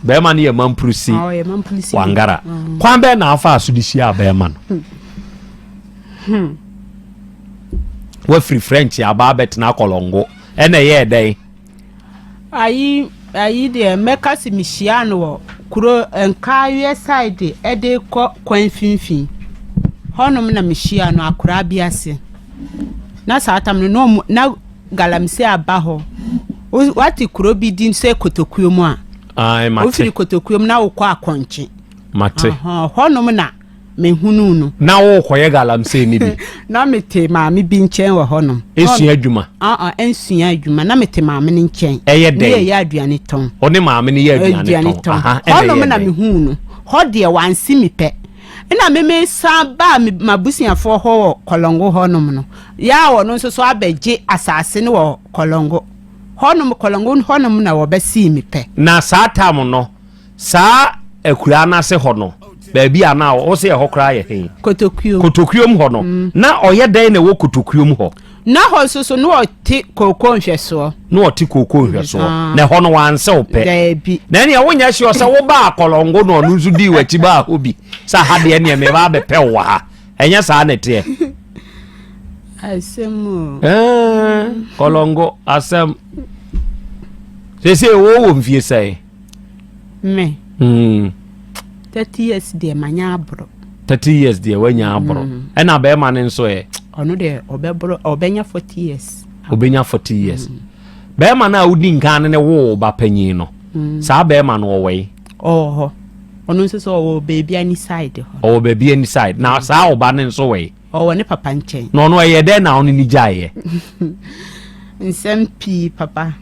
Bɛrima no yɛ mampurisi. Ah, ɔyɛ mampurisi. Wangara. Kwan bɛɛ na afa so de hyia bɛrima no? Wafiri French aba abɛtena Kɔlɔngo. Ɛna ɛyɛɛ dɛn? Ayi ayi deɛ mɛka sɛ mehyia no wɔ kuro Nkaaweɛ side ɛde kɔ kwan mfimfini. Hɔnom na mehyia no akwaraa bi ase. Na saa tam no na ɔmo na galamsey aba hɔ. Wate kuro bi din sɛ Kotokuo mu a? Ae, mate. Wofiri Kotokuo mu na wokɔ Akɔnkye. Mate. Hɔnom na mehunuu no. Na wokɔyɛ galamsey no bi? Na mete maame bi nkyɛn wɔ hɔnom. Esua adwuma? Ɔɔ, nsua adwuma. Na mete maame no nkyɛn. Ɛyɛ dɛn? Ne yɛyɛ aduane tɔn. Ɔne maame no yɛ aduane tɔn. Aha, ɛna ɛyɛ Hɔnom na mehuu no. Hɔ deɛ wansi me pɛ. Ɛna me mesan baa m'abusuafoɔ hɔ wɔ Kɔlɔngo hɔnom no, yɛ a ɔno nso so abɛgye asase no wɔ Kɔlɔngo. Hɔnom, Kɔlɔngo hɔnom na wɔbɛsii me pɛ. Na saa tam no, saa akuraa no ase hɔ no, baabi a na wo sɛ ɛhɔ koraa yɛ he? Kotokuom. Kotokuom hɔ no mm. Na ɔyɛ dɛn na ɛwɔ kotokuom hɔ? Na hɔ nso so na ɔte kooko nhwɛsoɔ. Na ɔte kooko nhwɛsoɔ. Ah. Na ɛhɔ no wansɛ wo pɛ. Daabi. Na ɛnea wonyɛ hyeɛ sɛ wobaa akɔlɔngo na ɔno nso dii w'akyi baa hɔ bi sɛ ha deɛ neɛ meba abɛpɛ wo wɔ ha. Ɛnyɛ saa na ɛteɛ. Asɛm o. Kɔlɔngo asɛm. Sese wo wɔ mfie sɛn? Me. 30 years deɛ manya aboro. 30 years deɛ wanya aboro. Ɛna bɛrima no nso ɛ? Ɔno deɛ ɔbɛboro ɔbɛnya 40 years. Ɔbɛnya 40 years. Bɛrima no a wodi nkan ne ne woo ba panyin no. Saa bɛrima no ɔwɔ yi? Ɔwɔ hɔ. Ɔno nso sɛ ɔwɔ baabi ani side hɔ. Ɔwɔ baabi ani side. Na saa ɔba no nso wɔ yi? Ɔwɔ ne papa nkyɛn. Na ɔno ɛyɛ dɛn na ɔne ne gyaeɛ? Nsɛm pii papa.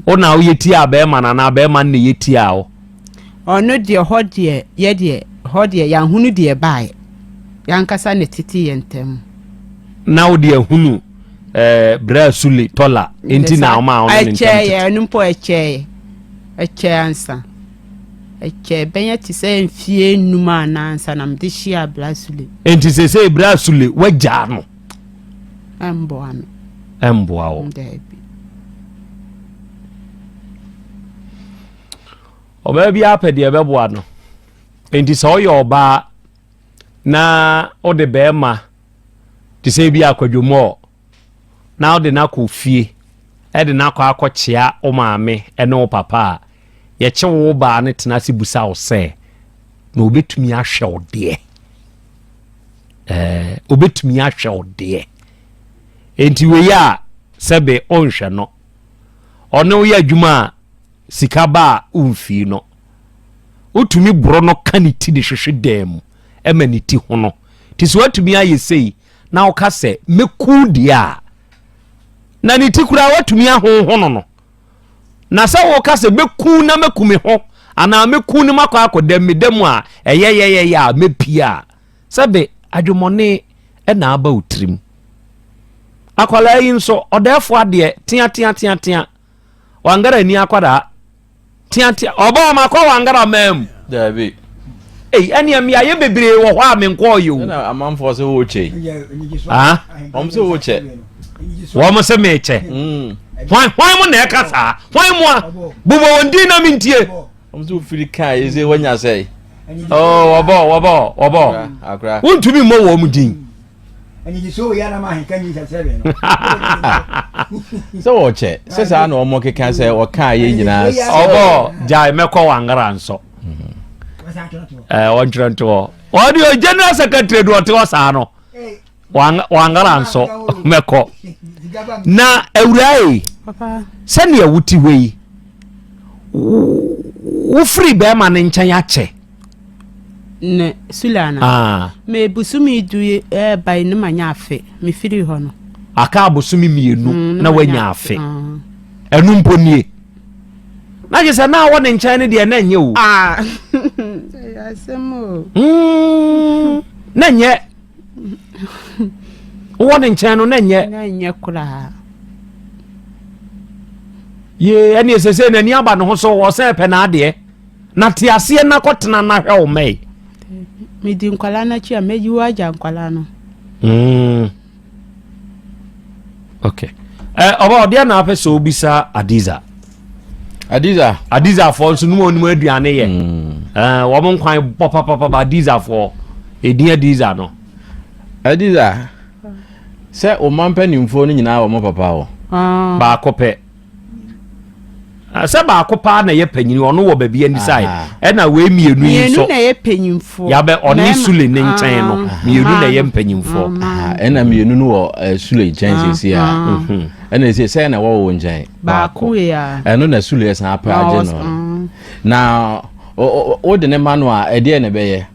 Wo na woyɛ tiaa bɛrima no anaa bɛrima no na ɛyɛ tiaa wo? Ɔno deɛ hɔ deɛ yɛ deɛ hɔ deɛ yɛahunu deɛ ɛbaeɛ. Yɛankasa na ɛtete yɛn ntam. Na wo deɛ ahunu ɛɛ eh, brɛ sule tɔla nti na ɔma ɔne ne ntam tete. Ɛkyɛɛ ɛno mpo ɛkyɛɛ ɛkyɛɛ ansa. Ɛkyɛɛ bɛyɛ te sɛ mfie nnum anaa ansa na mede hyiaa Bra Sule. Enti seesei Bra Sule woagyaa no? Ɛmboa me. Ɛmboa wo. Daabi. Ɔbaa bi apɛ deɛ ɛbɛboa no. Enti sɛ ɔyɛ ɔbaa na wode bɛrima te sɛ bi akwadwomɔɔ na wode no akɔ fie de no akɔ akɔkyea wo maame ne wo papa a, yɛkye wo baa no tena ase busa wo sɛ, na obɛtumi ahwɛ wo deɛ? Ɛɛ, obɛtumi ahwɛ wo deɛ? Enti wei a sɛbe ɔnhwɛ no, ɔne wo yɛ adwuma a sika ba a womfii no. Wotumi boro no ka ne ti de hwehwe dan mu ma ne ti hono. Nti sɛ watumi ayɛ sei na woka sɛ mɛku deɛ a, na ne ti koraa watumi ahonhono no. Na sɛ woka sɛ mɛku na mɛku me ho anaa mɛku no makɔ akɔda me da mu a ɛyɛ yɛyɛyɛ a mɛpie a, sɛbe adwemmɔne na aba wo tirim. Akwadaa yi nso ɔdɛɛfo adeɛ tea tea tea tea wangara ni akwadaa teatea ɔba ɔma kɔ wangara maa mu. Daabi. Ei ɛnea mmeayɛ bebree wɔ hɔ a menkɔɔ yɛ o. Ɛna amanfoɔ sɛ wokyɛ yi. Ah? Wɔn sɛ wokyɛ. Wɔn sɛ mekyɛ. Mm. Hwan hwan mo na ɛka saa? Hwan mo a? Bobɔ wɔn din na mentie. Wɔn sɛ wofiri kaa yi sɛ woanya sɛ. Oh, wɔbɔ wɔbɔ wɔbɔ. Akora. Wontumi mmɔ wɔn din. Sɛ wɔkyɛ sɛ saa na wɔn keka sɛ wɔka yɛ nyinaa. Ɔbɔ gyae mɛkɔ wangara nsɔ. Ɛɛ wɔntwerɛ nto hɔ. Ɔde o general secretary de ɔte hɔ saa no. Wangara nsɔ mɛkɔ. Na awuraa yi sɛnea wote hɔ yi wofiri bɛrima no nkyɛn akyɛ. Ne Sule ana? Ah. Me bosome du ɛɛba yi ne ma nya afe me firi hɔ no. Aka abosome mmienu mm, na wanya afe. Ah. Ɛno mpo nie. Na gye sɛ na awɔ ne nkyɛn no deɛ na ɛnyɛ o. Ah. Asɛm o. Mm, na ɛnyɛ. Wowɔ ne nkyɛn no na ɛnyɛ. Na ɛnyɛ koraa. Yee ɛne ɛsɛ sɛ n'ani aba ne ho so wɔ sɛ ɛpɛ n'adeɛ. Na te aseɛ na kɔtena na hwɛ wo mma yi. Medi nkwadaa no akyi a mɛyi wo agya nkwadaa no. Mm. Okay. Eh, ɔba ɔdeɛ na apɛ sɛ obisa Adiza. Adiza. Adizafoɔ nso num onim aduane yɛ. Mm. Eh, wɔn nkwan bɔ papapapa Adizafoɔ. Edin Adiza no. Adiza. Sɛ ɔman mpanimfoɔ no nyinaa wɔn papa hɔ. Ah. Baako pɛ. Ah, sɛ baako paa na ɛyɛ panyini ɔno wɔ baabi ani sae ɛna wei mmienu yi nso mmienu na ɛyɛ panyinfoɔ yabɛ ɔne sule ne nkyɛn no ah. mmienu na ɛyɛ mpanyinfoɔ ɛna mmienu no wɔ eh, sule nkyɛn ah, sisi a mhm. ɛna ɛsɛ sɛ na ɛwɔ wɔ nkyɛn baako yɛ ɛno na sule ɛsan apɛ agye no na wode ne ma no a ɛdeɛ na ɛbɛyɛ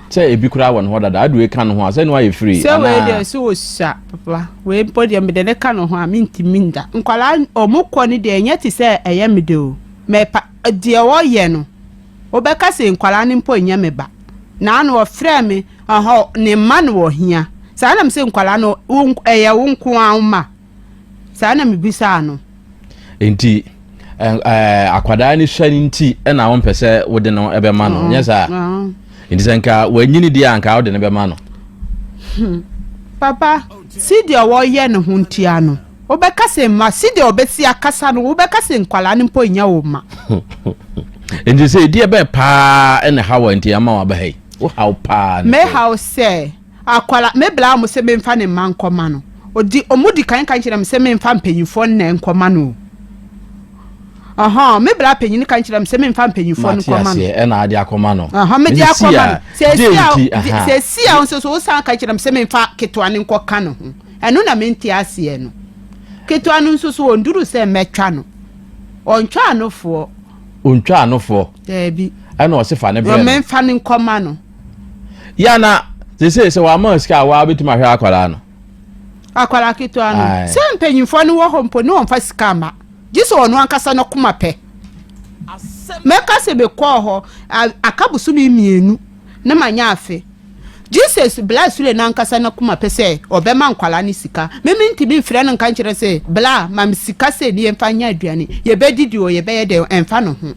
Sɛ ebi koraa wɔ ne hɔ dada, ade wei ka ne ho a, sɛ ne wayɛ free Sɛ wei anaa? deɛ sɛ ɔsua papa, wei mpo deɛ mede ne ka ne ho a mentumi nda. Nkwadaa ɔmo kɔ no deɛ ɛnyɛ te sɛ ɛyɛ me dɛ o, mɛpa deɛ ɔyɛ no wobɛka sɛ nkwadaa no mpo nyɛ me ba. Naano ɔfrɛɛ me ɔhɔ ne mma na ɔhia saa na mese nkwadaa no wo ɛyɛ wo nko ara wo mma? Saa na mebisaa no. Nti. Akwadaa no sua no nti na wompɛ sɛ wode no bɛma no, nyɛ saa? Nti sɛ nka wanyini deɛ a nka wode no bɛma no. Hmm. Papa, si deɛ wɔyɛ ne ho ntia no, wobɛka sɛ mma, si deɛ ɔbɛsi akasa no, wobɛka sɛ nkwadaa no mpo nyɛ wo mma. Nti sɛ ɛdeɛ bɛɛ paa ɛna haw a nti ama waba ha yi, wo haw paa ne sɛ? Mehaw sɛ Akwadaa, me bla wɔn sɛ menfa ne mma nkɔma no. Ɔdi, wɔn di kan ka kyerɛ me sɛ menfa mpanyinfoɔ nna nkɔma no o. Ɔhɔn, me bla panyin ka kyerɛ me sɛ menfa mpanyinfoɔ no nkɔma no. Mate aseɛ, ɛna ade akɔma no. Ɔhɔn, mede akɔma no. Sɛsi a, sɛsi a nso so wosan ka kyerɛ me sɛ menfa ketewa no nkɔka ne ho. Ɛno na mente aseɛ no. Ketewa no nso so ɔnduru sɛ mɛtwa no. Ɔntwa anofoɔ. Ɔntwa anofoɔ. Daabi. Ɛna ɔse fa ne brɛ no. Menfa no nkɔma no. Yɛ na sese sɛ wama sika a waa bɛtumi ahwɛ akwadaa no. Akwadaa ketewa no. Sɛ mpanyinfoɔ no wɔ hɔ mpo ne wɔmfa sika mma. Gye sɛ ɔno ankasa no koma pɛ. Mɛka sɛ mekɔɔ hɔ aka bosome mmienu na manya afe. Jesus Bla Sule no ankasa no koma pɛ sɛ ɔbɛma nkwadaa no sika. Me mentumi mfrɛ no nka nkyerɛ sɛ Bla ma me sika sɛ ni yɛmfa nyɛ aduane. Yɛbɛdidi o yɛbɛyɛ dɛn ɛmfa ne ho.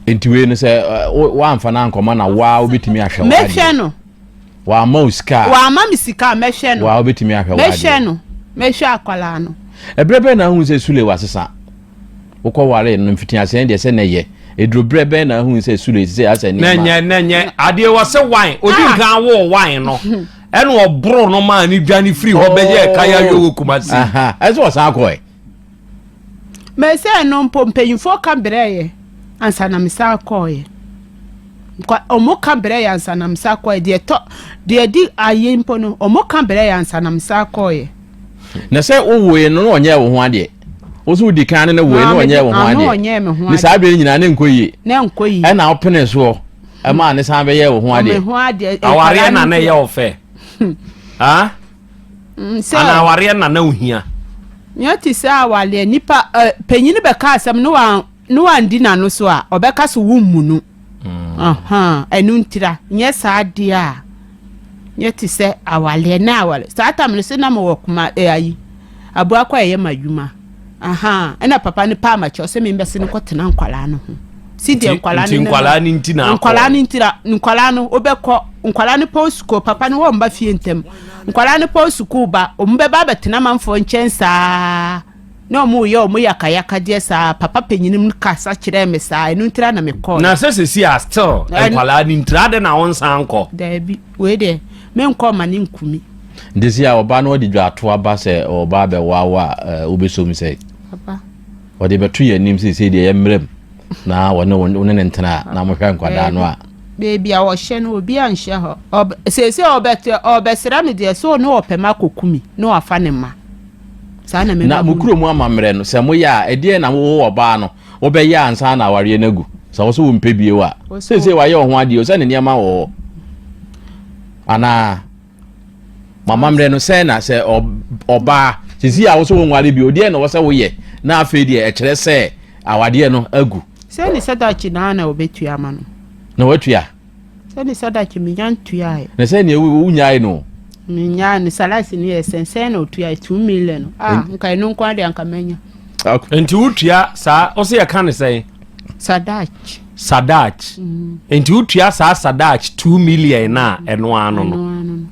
Nti wei no sɛ woamfa no ankɔma na waa wobɛtumi ahwɛ wo adeɛ. Mɛhwɛ no. Wama wo sika a. Wama me sika a mɛhwɛ no. Waa wobɛtumi ahwɛ wo adeɛ. Mɛhwɛ no. Mɛhwɛ akwadaa no. Ɛberɛ bɛn na ahu sɛ Sule wasesa? Wokɔ waree no mfitiaseɛ deɛ sɛ na ɛyɛ. Ɛduru berɛ bɛn na ahu sɛ Sule sɛ asɛ nneɛma. Na nyɛ na nyɛ adeɛ wɔ sɛ wine odi ah. nkan wɔ wine no ɛna ɔboro no maa ne dwane firi hɔ bɛyɛ kaya yɛ wɔ Kumasi. Ɛsɛ ɔsan kɔɛ. Mesɛɛ no mpo, mpanyimfoɔ ka brɛeɛ ansa na mesan kɔeɛ. Nkwa wɔn ka brɛeɛ ansa na mesan kɔeɛ. Deɛ ɛtɔ deɛ ɛdi ayi mpo no, wɔn ka brɛeɛ ansa na mesan kɔeɛ. Na sɛ wowoe no na ɔnyɛɛ wo ho adeɛ. Wo so wodi kan ne no woe na ɔnyɛɛ wo ho adeɛ. Ne saa berɛ no nyinaa ne nkɔ yie. Ne nkɔ yie. Ɛna wopene soɔ ɛmaa ne san bɛyɛɛ wo ho adeɛ. Me ho adeɛ. Awareɛ na na ɛyɛ wo fɛ. Ah? Mm, sɛ Ana awareɛ na na ohia? Nyɛ te sɛ awareɛ nipa ɛ panyin bɛka asɛm ne wa ne wandi n'ano so a ɔbɛka so wo mmu no. Mm. Ɛno ntira nyɛ saa deɛ a nyɛ te sɛ awareɛ na aware saa tam no sɛ na mewɔ kuma ɛ ayi abuakɔ a ɛyɛ ma adwuma. Ahaa ɛna papa no paa makyɛw sɛ membɛse no kɔtena nkwadaa no ho si deɛ nkwadaa no nkwadaa no nti na nkwadaa no nti na nkwadaa no wobɛkɔ nkwadaa no pɔn sukuu papa no wɔn ba fie ntɛm nkwadaa no pɔn sukuu ba wɔn bɛba abɛtena amanfoɔ nkyɛn saa na wɔn yɛ wɔn yakayakadeɛ saa papa panyin no kasa kyerɛɛ me saa ɛno ntira na mekɔɔ. Na sɛ sisi a still nkwadaa no ntira de na wɔn nsan nkɔ. Daabi wei deɛ menkɔ ma ne nkumi. Nti sɛ ɔba no ɔde dwato aba sɛ ɔba abɛwoa wo a, wobɛsɔ mu sɛ? Ɔde bɛto yɛn anim sɛ sei deɛ yɛmmerɛ mu na wɔne wo ne ne ntena na mohwɛ nkwadaa no a. Baabi a wɔhyɛ no obi anhyɛ hɔ. Seesei ɔbɛtɛ ɔbɛsra me deɛ sɛ ɔne ɔpɛ ma akɔku me na wafa ne mma. Saa na mema Na mo kurom amammerɛ no sɛ moyɛ a ɛdeɛn na wo ɔbaa no wobɛyɛ ansa na awareɛ no agu? Sɛ wo so wompɛ bio a seesei wayɛ wo ho adeɛ o sɛ ne nneɛma wɔ hɔ anaa? Mo amammerɛ no sɛn na sɛ ɔbaa sisi a wosɛ wɔnware bio deɛ na wɔsɛ woyɛ na afei deɛ ɛkyerɛ sɛ awadeɛ no agu. Sɛ ne sadakye naa na wɔbɛtua ama no. Na watua. Sɛ ne sadakye menya ntuae. Na sɛ nea wonyae no. Menyae no salasi no yɛ sɛn sɛn na ɔtuae 2 million ah nka ɛno nko adeɛ anka manya. Nti wotua saa wosɛ yɛka ne sɛn. Sadach. Sadach. Mm. Nti wotua saa sadach 2 million na ɛno ano no. Ɛno ano no.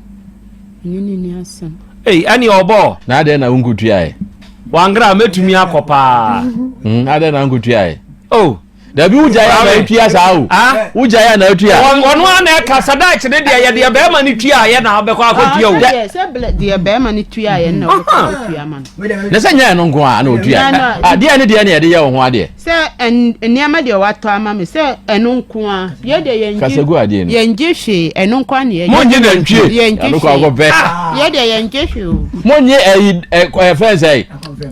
Ɛnyɛ ne ni asɛm. Ei ɛne ɔbɔ. Na adɛn na wonkotua ɛ? Wangra mɛtumi akɔ paa. Mm, adɛn na wonkotua ɛ? Oh. Dabi wogyae a na atua saa o. Wogyae a na atua. Ɔno a na ɛka sadach ne deɛ yɛ deɛ bɛrima no tua yɛ na wobɛkɔ akɔtua o. Sɛ deɛ bɛrima no tua yɛ na wobɛkɔ akɔtua ma no. Na sɛ nyɛ ɛno nko a na ɔtua. Adeɛ ne deɛ ne yɛde yɛ wo ho adeɛ. Sɛ nneɛma deɛ watɔ ama me sɛ ɛno nko a yɛ deɛ yɛn gye Kasagu adeɛ no. Yɛn gye hwee ɛno nko a na yɛ. Mo nye nantwie. Yɛn gye Ɛno kɔ hwee. akɔpɛ. Yɛ deɛ yɛn gye hwee o. Mo nye ɛyi ɛ ɛ fɛn sɛ.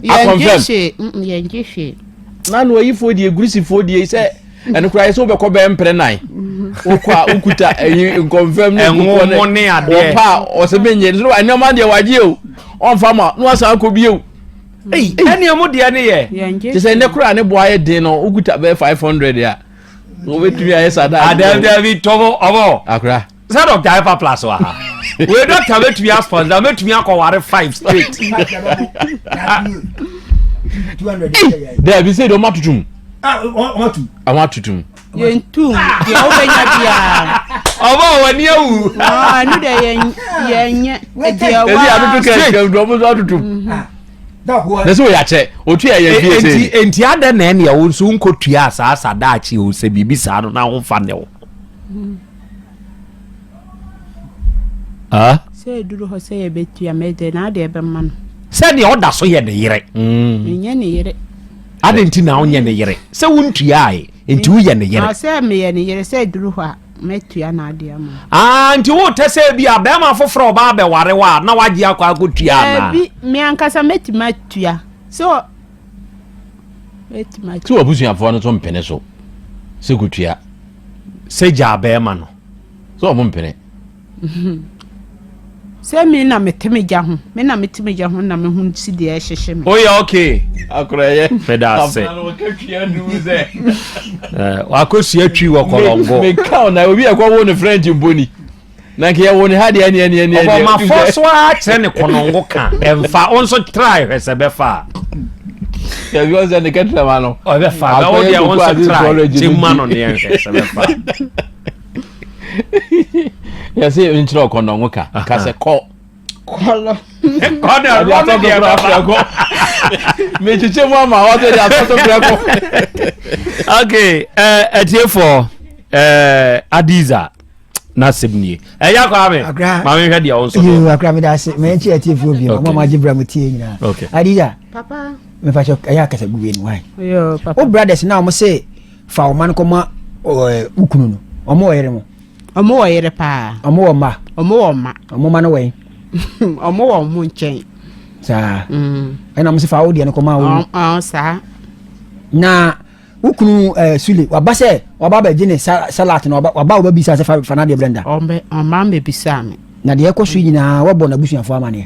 Yɛn gye Akɔnfɛm. hwee yɛn gye hwee. Na no ayifoɔ deɛ gurisifoɔ deɛ sɛ ɛno koraa yɛ sɛ wobɛkɔ bɛyɛ mprɛ nan wokɔ a wokuta ɛyi nkɔmfɛm ne nkokɔ ne adeɛ wɔpa a ɔsɛ menyɛ no nneɛma deɛ wagye o ɔmfa ma na wasan akɔ bio. Ɛne ɔmo deɛ ne yɛ. Te sɛ nnɛ koraa ne boa yɛ den no wokuta bɛyɛ 500 a wobɛtumi ayɛ saa da. Adabi tɔbɔ ɔbɔ. Akora. Sɛ dɔkta ɛfa plus wɔ ha. Wei dɔkta bɛtumi asponsor bɛtumi akɔware five straight. Daabi sɛ deɛ ɔmo atotom. Ɔmo atotom. Yɛntum deɛ wobɛnya biara. Ɔbɔ a w'ani awu. Ɛno deɛ yɛnyɛ deɛ wa. Ebi atoto kɛ ɛsika mu ɔmo nso atotom. Na sɛ oyɛ akyɛ otu yɛ yɛ bie sɛ. Enti adɛ na ɛnea wo nso nkɔtua saa sadaakye o sɛ biribi saa no na ho fa ne wo. Ah? Sɛ eduru hɔ sɛ yɛbɛtua mɛgye na adeɛ bɛma no. Sɛdeɛ ɔda so yɛ ne yere. Mm. Menyɛ ne yere. Adɛn nti na wonyɛ ne yere? Sɛ wontuae nti woyɛ ne yere. Sɛ meyɛ ne yere sɛ eduru hɔ a mɛtua n'adeɛ ama. Ah, nti wotɛ sɛ bi a bɛrima foforɔ ɔba abɛware wo a na wagye akɔ akɔtua anaa? Bi me ankasa mɛtumi atua. So mɛtumi atua. Sɛ w'abusuafoɔ no so mpene so sɛ kɔtua. Sɛ gyaa bɛrima no. Sɛ ɔmo mpene. Sɛ me na mete me gya ho, me na mete me gya ho na me ho si deɛ ɛhyehye me. Oyɛ okay. Akorɛyɛ. Meda ase. Wakɔsua twi wɔ kɔlɔngo. Meka na obi ɛkɔ wo ne French mpo ni. Na nka yɛwo ne ha deɛ ɛne ɛne ɛne ɛne. Ɔbɔmafo so ara kyerɛ ne kɔnɔngo ka. Ɛmfa wo nso try hwɛ sɛ bɛfa a. Yɛbi wɔn sɛ ne kɛtɛrɛma no. Ɔbɛfa bɛ wo deɛ wo nso try gye ma no ne yɛnhwɛ sɛ bɛfa. Yɛsɛ nkyerɛ ɔkɔnɔngo ka ka sɛ kɔ. Kɔlɔ. Kɔ na ɛwɔ no deɛ bɛfa. Mekyekyɛ mu ama wɔn sɛ de asɔ so brɛ kɔ. Okay, ɛtiefo Adiza. n'asɛm nie ɛyɛ akɔ ame maame hwɛ deɛ ɔnso do. Akra mi da ase mɛ nkyi atiefoɔ bi ɔmo ama agye bra mu tie nyinaa Adiza mefa kyɛ ɛyɛ akasa gu wei no wae wo brothers na ɔmo se fa ɔma no kɔma wo kunu no ɔmo wɔ yere mo ɔmo wɔ yere paa ɔmo wɔ mma ɔmo wɔ mma ɔmo ma no wɛn ɔmo wɔ ɔmo nkyɛn saa ɛna ɔmo se fa wo deɛ no kɔma wo saa na Wo kunu eh, Sule, waba sɛ waba abɛgye ne salat no, waba a wobɛbisa sɛ fa n'adeɛ brɛ nda? Ɔmbɛ, ɔmma mmɛbisaa me. Na deɛ ɛkɔ so yi nyinaa, woabɔ n'abusuafoɔ amaneɛ?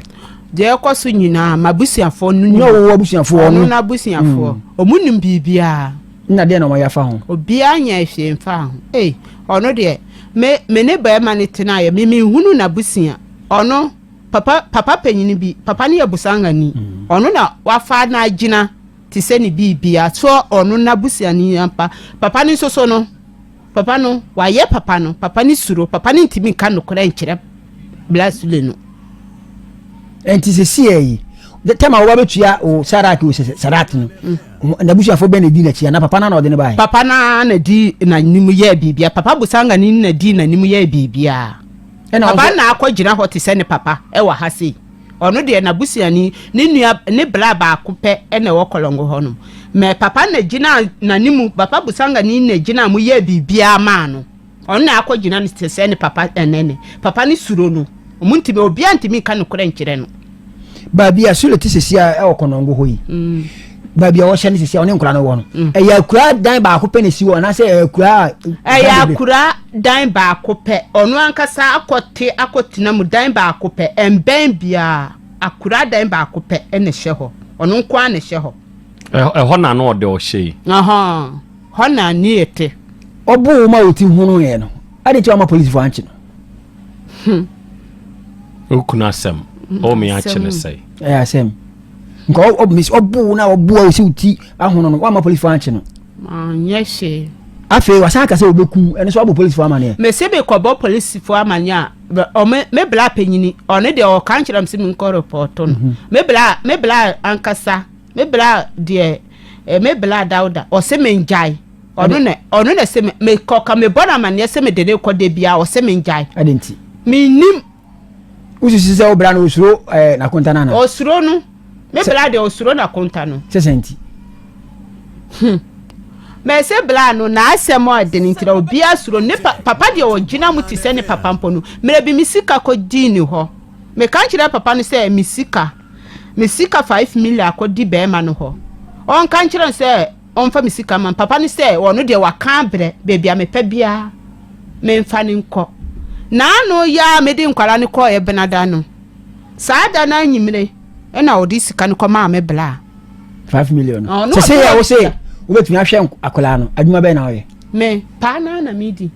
Deɛ ɛkɔ so nyinaa, m'abusuafoɔ no nim. Nyɛ wo abusuafoɔ, ɔno. Ɔno n'abusuafoɔ. Mm. Ɔmo nim biribiara. Na deɛ na wɔayɛ afa ho? Obiara nyɛɛ hwee mfaa ho. Ei, ɔno deɛ, me, me ne barima no tenaeɛ, me menhunu n'abusua. Ɔno, papa, papa panyin bi, papa no yɛ Busangani. Mm. Ɔno na wafa no agyina. te sɛ ne biribia soɔ ɔno n'abusuani ampa papa no nso so no papa no wayɛ papa no papa no suro papa no ntumi nka nokorɛ nkyerɛ Bla Sule no. Ɛnti sɛsiɛ yi tɛm a wɔba bɛtua o sarak o sarat no mm. n'abusuafoɔ bɛn na ɛdi n'akyi anaa papa no na ɔde no baeɛ? Papa no na di n'anim yɛɛ biribia papa Busanga no na di n'anim yɛɛ biribia papa na akɔ gyina hɔ te sɛ ne papa ɛwɔ ha sei. Ɔno deɛ n'abusuani, ne nua, ne bra baako pɛ na ɛwɔ Kɔlɔngo hɔ nom. Mɛ papa na gyinaa n'animu, papa Busangani na gyinaa mu yɛɛ biribiara maa no. Ɔno na akɔ gyina no te sɛ ne papa ɛnɛ ne. Papa no suro no. Ɔmo ntumi, obiara ntumi nka nokorɛ nkyerɛ no. Baabi a Sule te sisi a ɛwɔ Kɔnɔngo hɔ yi, baabi a ɔhyɛ no sisi a ɔne nkwadaa no wɔ no, ɛyɛ akura dan baako pɛ na esi hɔ anaasɛ ɛyɛ akura a. Ɛyɛ akura dan baako pɛ ɔno ankasa akɔte akɔtena mu dan baako pɛ ɛnbɛn biara akura dan baako pɛ na ɛhyɛ hɔ ɔno nko ara na ɛhyɛ hɔ. Ɛhɔ na na ɔde ɔhyɛ yi. Hɔ na ne yɛ te. Ɔboo wo ma wo ti honoeɛ no, adɛn nti wamma polisifoɔ ankye no? Hmm. Okunu asɛm. O me akye ne sɛe. Ɛyɛ asɛm. Nka ɔbo wo na ɔbo a osi wo ti ahono no, wamma polisifoɔ ankye no. Manyɛ hwee. Afei wasan aka sɛ obeku ɛno nso wabɔ polisifoɔ amaneɛ. Mese mekɔbɔ polisifoɔ amaneɛ a ɔme me bla panyini ɔno deɛ ɔka nkyerɛ me sɛ menkɔ repɔto no. Mhm. Me bla me bla ankasa me bla deɛ eh, me bla Dawuda ɔse mengyae. Ɔno na ɔno na ɛsɛ me mekɔ ka mebɔ no amaneɛ sɛ mede ne kɔ da biara ɔsɛ mengyae. Ɛde nti. Mennim. Wosusu sɛ wo bra no osuro ɛɛ eh, n'akonta no ana? Osuro no. Me bra deɛ osuro n'akonta no. Sɛ sɛ nti. Hmm. Mɛsɛ bra no n'asɛm a ɛde ne nti na obiara suro ne pa papa deɛ ɔgyina mu te sɛ ne papa mpo no mmerɛ bi me sika kɔdii ne hɔ meka nkyerɛ papa no sɛ me sika me sika 5 million akɔdi bɛrima no hɔ ɔnka nkyerɛ no sɛ ɔmfa me sika mma me. Papa no sɛ ɔno deɛ waka abrɛ, baabi a mepɛ biara memfa no nkɔ. N'ano yi ara mede nkwadaa no kɔeɛ Benada no, saa da no anwummere ɛna ɔde sika no kɔmaa me bla. 5 million no. Sɛ sɛ yɛ wo se wobɛtumi ahwɛ akwadaa no, adwuma bɛn na woyɛ? Me, paa no ara na medi.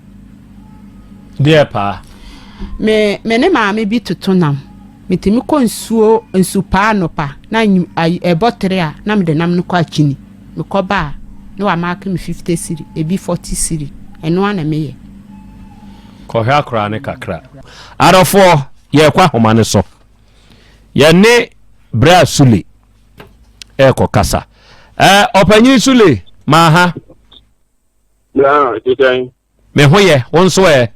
Deɛ paa? Me, me ne maame bi toto nam. Metumi kɔ nsuo nsupaa anɔpa na ɛbɔ tere a na mede nam no kɔ akyini. Mekɔ ba a na wamaake me 50 cedi, ebi 40 cedi. Ɛno ara na meyɛ. Kɔhwɛ akoraa no kakra. Adɔfoɔ, yɛrekɔ ahoma no so. Yɛne Bra Sule ɛrekɔkasa. Ɛɛ, ɔpanyin Sule, maa ha. Bra, ɛte sɛn? Me ho yɛ, wo nso ɛ?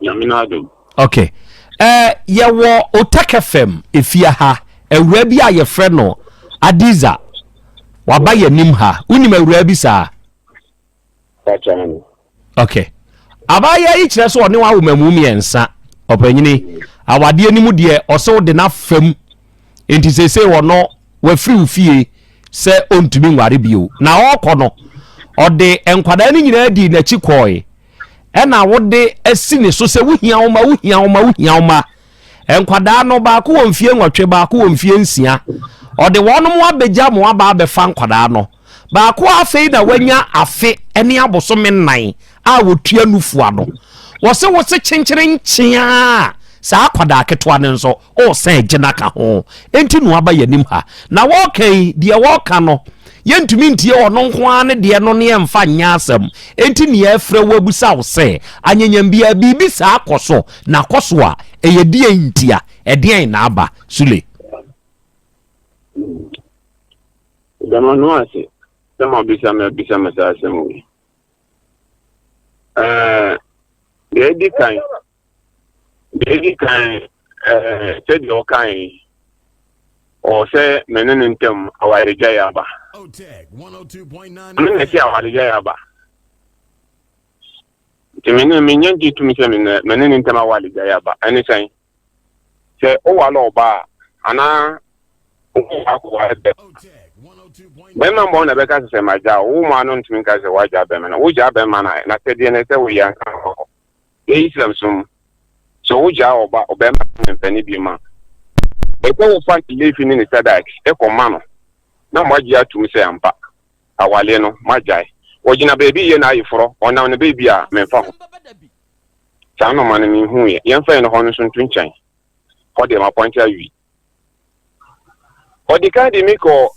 Nyame n'adom. Ok. Eh, yɛwɔ Otak FM efie ha, awuraa bi a yɛfrɛ no Adiza, waba yɛn anim ha. Wonim awuraa bi saa? Pakyɛ. Ok. Abaayewa yi kyerɛ sɛ ɔne wo awo mmamu mmiɛnsa. Ɔpanyini, awadeɛ no mu deɛ ɔsɛ wode no afa mu. Nti seesei ɔno wafiri wo fie sɛ ɔntumi nware bio. Na ɔrekɔ no, ɔde nkwadaa no nyinaa dii n'akyi kɔe. Ɛna wode asi ne so sɛ wohia wo ma, wohia wo ma, wohia wo ma. Nkwadaa no, baako wɔ mfie nwɔtwe, baako wɔ mfie nsia. Ɔde wɔnom abɛgya mo aba abɛfa nkwadaa no. Baako a afei na wanya afe ne abosome nnan a wɔtua nufu ano. Wɔse wo se kyenkyere nkyeaa a, saa akwadaa ketewa no nso ɔresan agye no aka ho. Enti na waba yɛn anim ha. Na wɔreka yi, deɛ wɔreka no, yɛntumi ntie ɔno nko ara ne deɛ no ne yɛmfa nyɛ asɛm. Enti na yɛrefrɛ wo abisa wo sɛ, anyanyam biara biribi saa kɔ so, na kɔ so a, ɛyɛ deɛn ntia? Ɛdeɛn na aba? Sule. Meda m'ano ase sɛ moabisa me abisa me saa asɛm wei. Ɛɛ, deɛ edi kan, deɛ edi kan, ɛɛ, sɛdeɛ ɔkae yi, ɔwɔ sɛ me ne ne ntam awaregyaeɛ aba. Ɔno na ɛsɛ awaregyaeɛ aba. Nti me ne menya gye tumi sɛ me ne ne ntam awaregyaeɛ aba. Ɛne sɛn? Sɛ woware ɔbaa a, anaa wowɔ akɔware bɛrima. Bɛrima mmom na ɛbɛka sɛ sɛ magyaa wo. Wo mmaa no ntumi nka sɛ woagyaa bɛrima no. Wogyaa bɛrima no a, n'asɛdeɛ no sɛ woyɛ ansa na wakɔ. Yɛ Islam som mu, sɛ wogyaa ɔba ɔbɛrima no mempɛ no biom a, ɛsɛ sɛ wofa ne lefi ne ne sadaki kɔma no na moagye atom sɛ ampa awareɛ no moagyae. Ɔgyina baabi yɛ n'ayeforɔ, ɔnam ne baabi a, memfa ho. Saa nnoɔma no menhuuiɛ. Yɛmfa yɛn hɔ no nso nto nkyɛn. Hɔ deɛ mapɔnkye awie. Ɔdi kan de me kɔ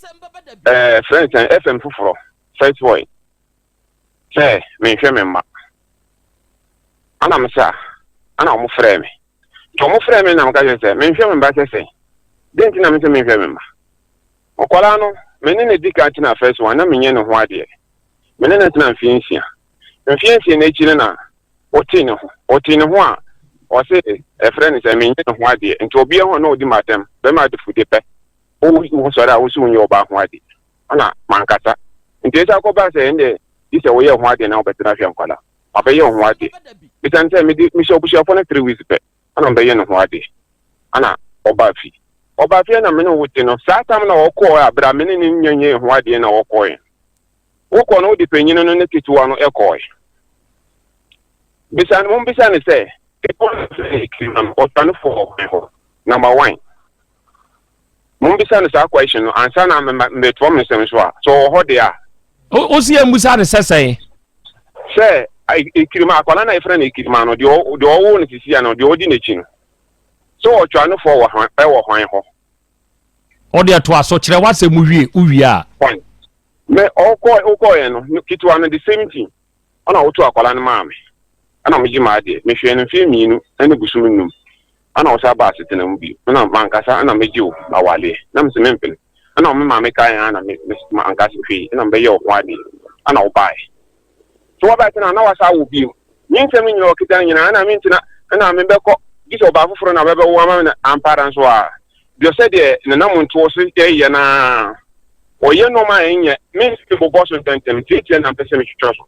ɛɛ frɛ no sɛn FM foforɔ first boy sɛ menhwɛ me mma. Ana me sɛ ana wɔn frɛ me. Nti wɔn frɛ me na meka kyerɛ sɛ menhwɛ me mma sɛ sɛn. Dɛn nti na me sɛ menhwɛ me mma? Ɔkwadaa no me ne no di kan tena first one na menyɛ ne ho adeɛ. Me ne no tena mfeɛ nsia. Mfeɛ nsia no akyi no na ɔtee ne ho. Ɔtee ne ho a, ɔse ɛfrɛ no sɛ menyɛ ne ho adeɛ. Nti ɔbea ho a na ɔdi m'atɛm, bɛrima adefude pɛ. Wo sɔre a wo se wonyɛ ɔbaa ho adeɛ. Ɛna mankasa. Nti ɛsan kɔbaa sɛ ɛndeɛ gye sɛ woyɛ ho adeɛ na wobɛtena ahwɛ nkwadaa. Mabɛyɛ wo ho adeɛ. Esiane sɛ mede mehyɛ abusuafoɔ no 3 weeks pɛ ɛna mebɛyɛ ne ho adeɛ. Ɛna ɔbaa fie. Ɔbaa fie na me ne wo te no, saa tam na ɔkɔɔɛ a berɛ a me ne no nyɛnyɛɛ ho adeɛ na ɔkɔɔɛ. Wokɔ no wode panyin no ne ketewa no kɔe. Bisa no, mommisa no sɛ, ketewa no sɛ ne kirima no, ɔtwa no fo wɔ hwan hɔ? Number one. Mommisa no saa question no ansa na metoa me nsɛm so a, sɛ ɔwɔ hɔ deɛ a. O si yɛn mmisa no sɛ sɛn? Sɛ ekirima, akwadaa no a yɛfrɛ no ekirima no, deɛ ɔwoo no sisi ano, deɛ ɔdi n'akyi no, sɛ ɔtwa no fo wɔ hwan hɔ? Ɔde ɛtoa so, kyerɛ w'asɛm mu wie, wowie a. Fine. Me ɔkɔ wokɔɔɛ no ketewa no the same thing ɛna woto akwadaa no maa me ɛna megye m'adeɛ mehwɛɛ no mfeɛ mmienu ɛne bosom nnum ɛna ɔsan baa asetena mu bio ɛna mankasa ɛna megye wo awaleɛ na mese mempene ɛna me maame kaeɛ ara na me mankasa hwee ɛna mebɛyɛ wo ho adeɛ ɛna wobaeɛ so wɔbɛɛ tena na wasa awo bio me nsɛm no nyina ɔkita no nyinaa ɛna mentena ɛna mebɛkɔ gye sɛ ɔbaa foforɔ na bɛbɛwo ama me na ampa ara nso a deɛ sɛ deɛ nenam ntoɔ so yɛ no a ɔyɛ nneɛma a ɛnyɛ me bobɔ so ntɛmntɛm tiatia na mpɛ sɛ metwitwa so